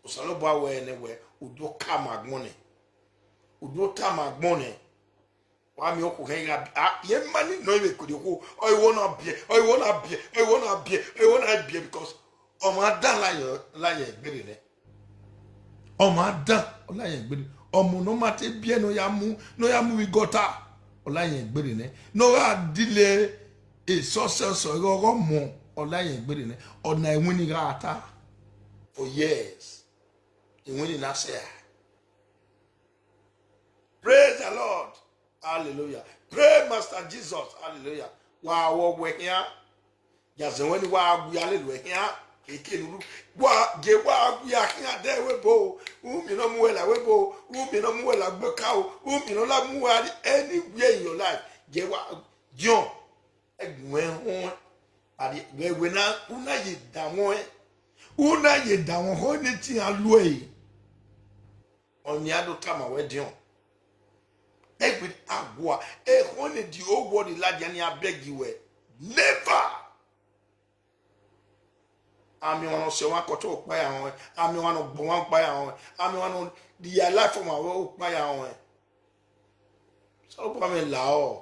Osanobua wẹ nẹ wẹ, u do kama agbọn nẹ, u do tama agbọn nẹ. Wa miẹn okhuo hẹn gha, a, irẹn ma ni nọ vbe kori okhuo, ọ i wo na biẹ, ọ i wo na biẹ, ọ i wo na biẹ, ọ i wo na biẹ, because ọ ma dan la yẹn, la yẹn egbe rre nẹ. Ọ ma dan, ọ la yẹn egbe rre. Ọmọ ne ọ ma te biẹ ne ọ ya mu, ne ọ ya mu vbe igọta, ọ la yẹn egbe rre nẹ. Ne ọ gha dile esọsẹ ọsọ igho ọghọ mọ, ọ la yẹn egbe rre nẹ. Ọna iwinna gha ta for years. Iwinna na sẹ a. Praise the Lord. Hallelujah. Praise Master Jesus. Hallelujah. Wa wọ wẹ khian. Ya zẹ wẹ ni wa gu ya lele wẹ khian. Eke nuru. Wa, je wa gu ya khian dẹ wẹ bo. U miẹn ne ọ mu wẹ la wẹ bo. U miẹn ne ọ mu wẹ la gbe ka o. U miẹn ne ọ la mu wẹ anywhere in your life. Je wa, John. Ẹgbẹn họn. Vbe wẹ na, u na ye danmwẹ. U na ye danmwẹ họn ne te iran lu ẹre. Ọni a do tama wẹ diọn. Egbe agua, ekhọn ne the whole world ladian ni a beg wẹ. Never. Ami ọmwa ne ọ sẹ ọmwa kọtọ okpa ya họn, ami ọmwa ne ọ gbọ ọmwa okpa ya họn, ami ọmwa ne ọ dia life ọmwa okpa ya họn. Osanobua mwẹ lahọ.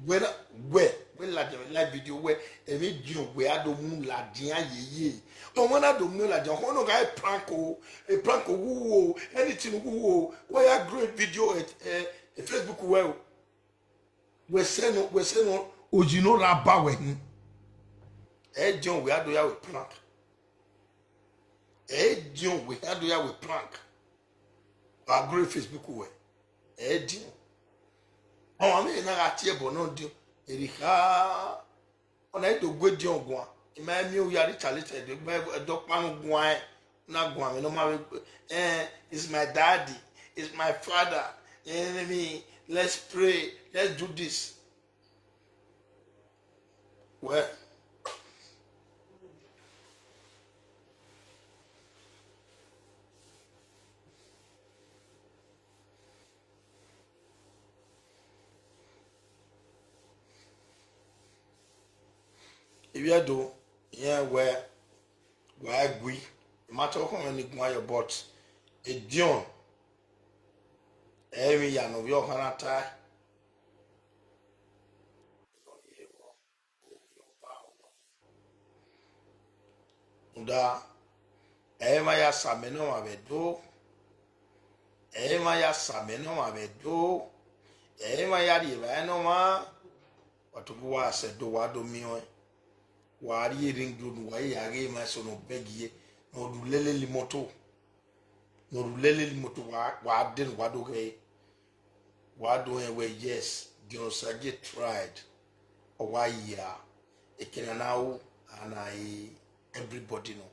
Wẹ na, wẹ, wẹ ladian vbe live video wẹ, emwi diọn wẹ a do mu ladian yeye. Ọmwa na do mu ladian, ọkhọ ne ọ gha e prank o, e prank o, wu o, anything wu o, wẹ ya grow video ẹ, ẹ, ẹ Facebook wẹ o. Wẹ sẹ nọ, wẹ sẹ nọ, oyi ne ọ ra ba wẹ hin. Ẹ diọn wẹ a do ya wẹ prank. Ẹ diọn wẹ a do ya wẹ prank. Wa grow Facebook wẹ. Ẹ diọn. Ọmwa mwẹ na gha tie ẹbọ nọ diọn. Erha. Ọna i do gu ediọn guan, I ma miẹn u ya rhie Charlie Teddy, ẹdẹ ọkpa ne u guan ẹn, u na guan mwẹ ne ọ ma vbe, eh, is my daddy, is my father, eh, let's pray, let's do this. Well, ivbi Ẹdo, irẹn wẹ, wa gui, I ma te ọkhọ mwẹ ni guan yọ, but ediọn, ẹ i mwẹ iya ne ovbi ọkhan na tae. Rhunmwuda, ẹ i mwẹ ya sa amẹ ne ọmwa vbe Ẹdo, ẹ i mwẹ ya sa amẹ ne ọmwa vbe Ẹdo, ẹ i mwẹ ya rhie evbare ne ọmwa, wa tobọ uwa sẹ Ẹdo, wa do miẹn ọẹn, wa rrie ring road, wa ya ghe emwa eso ne ọ bẹghe, ne ọ rhie lele imoto. Ne ọ rhulẹ lele imoto, wa, wa dee ne uwa do ghee, wa do rẹn wẹẹ, yes, Gion Osagie tried, ọ wa ya, ekẹn ne a na ru, a na re everybody nọ.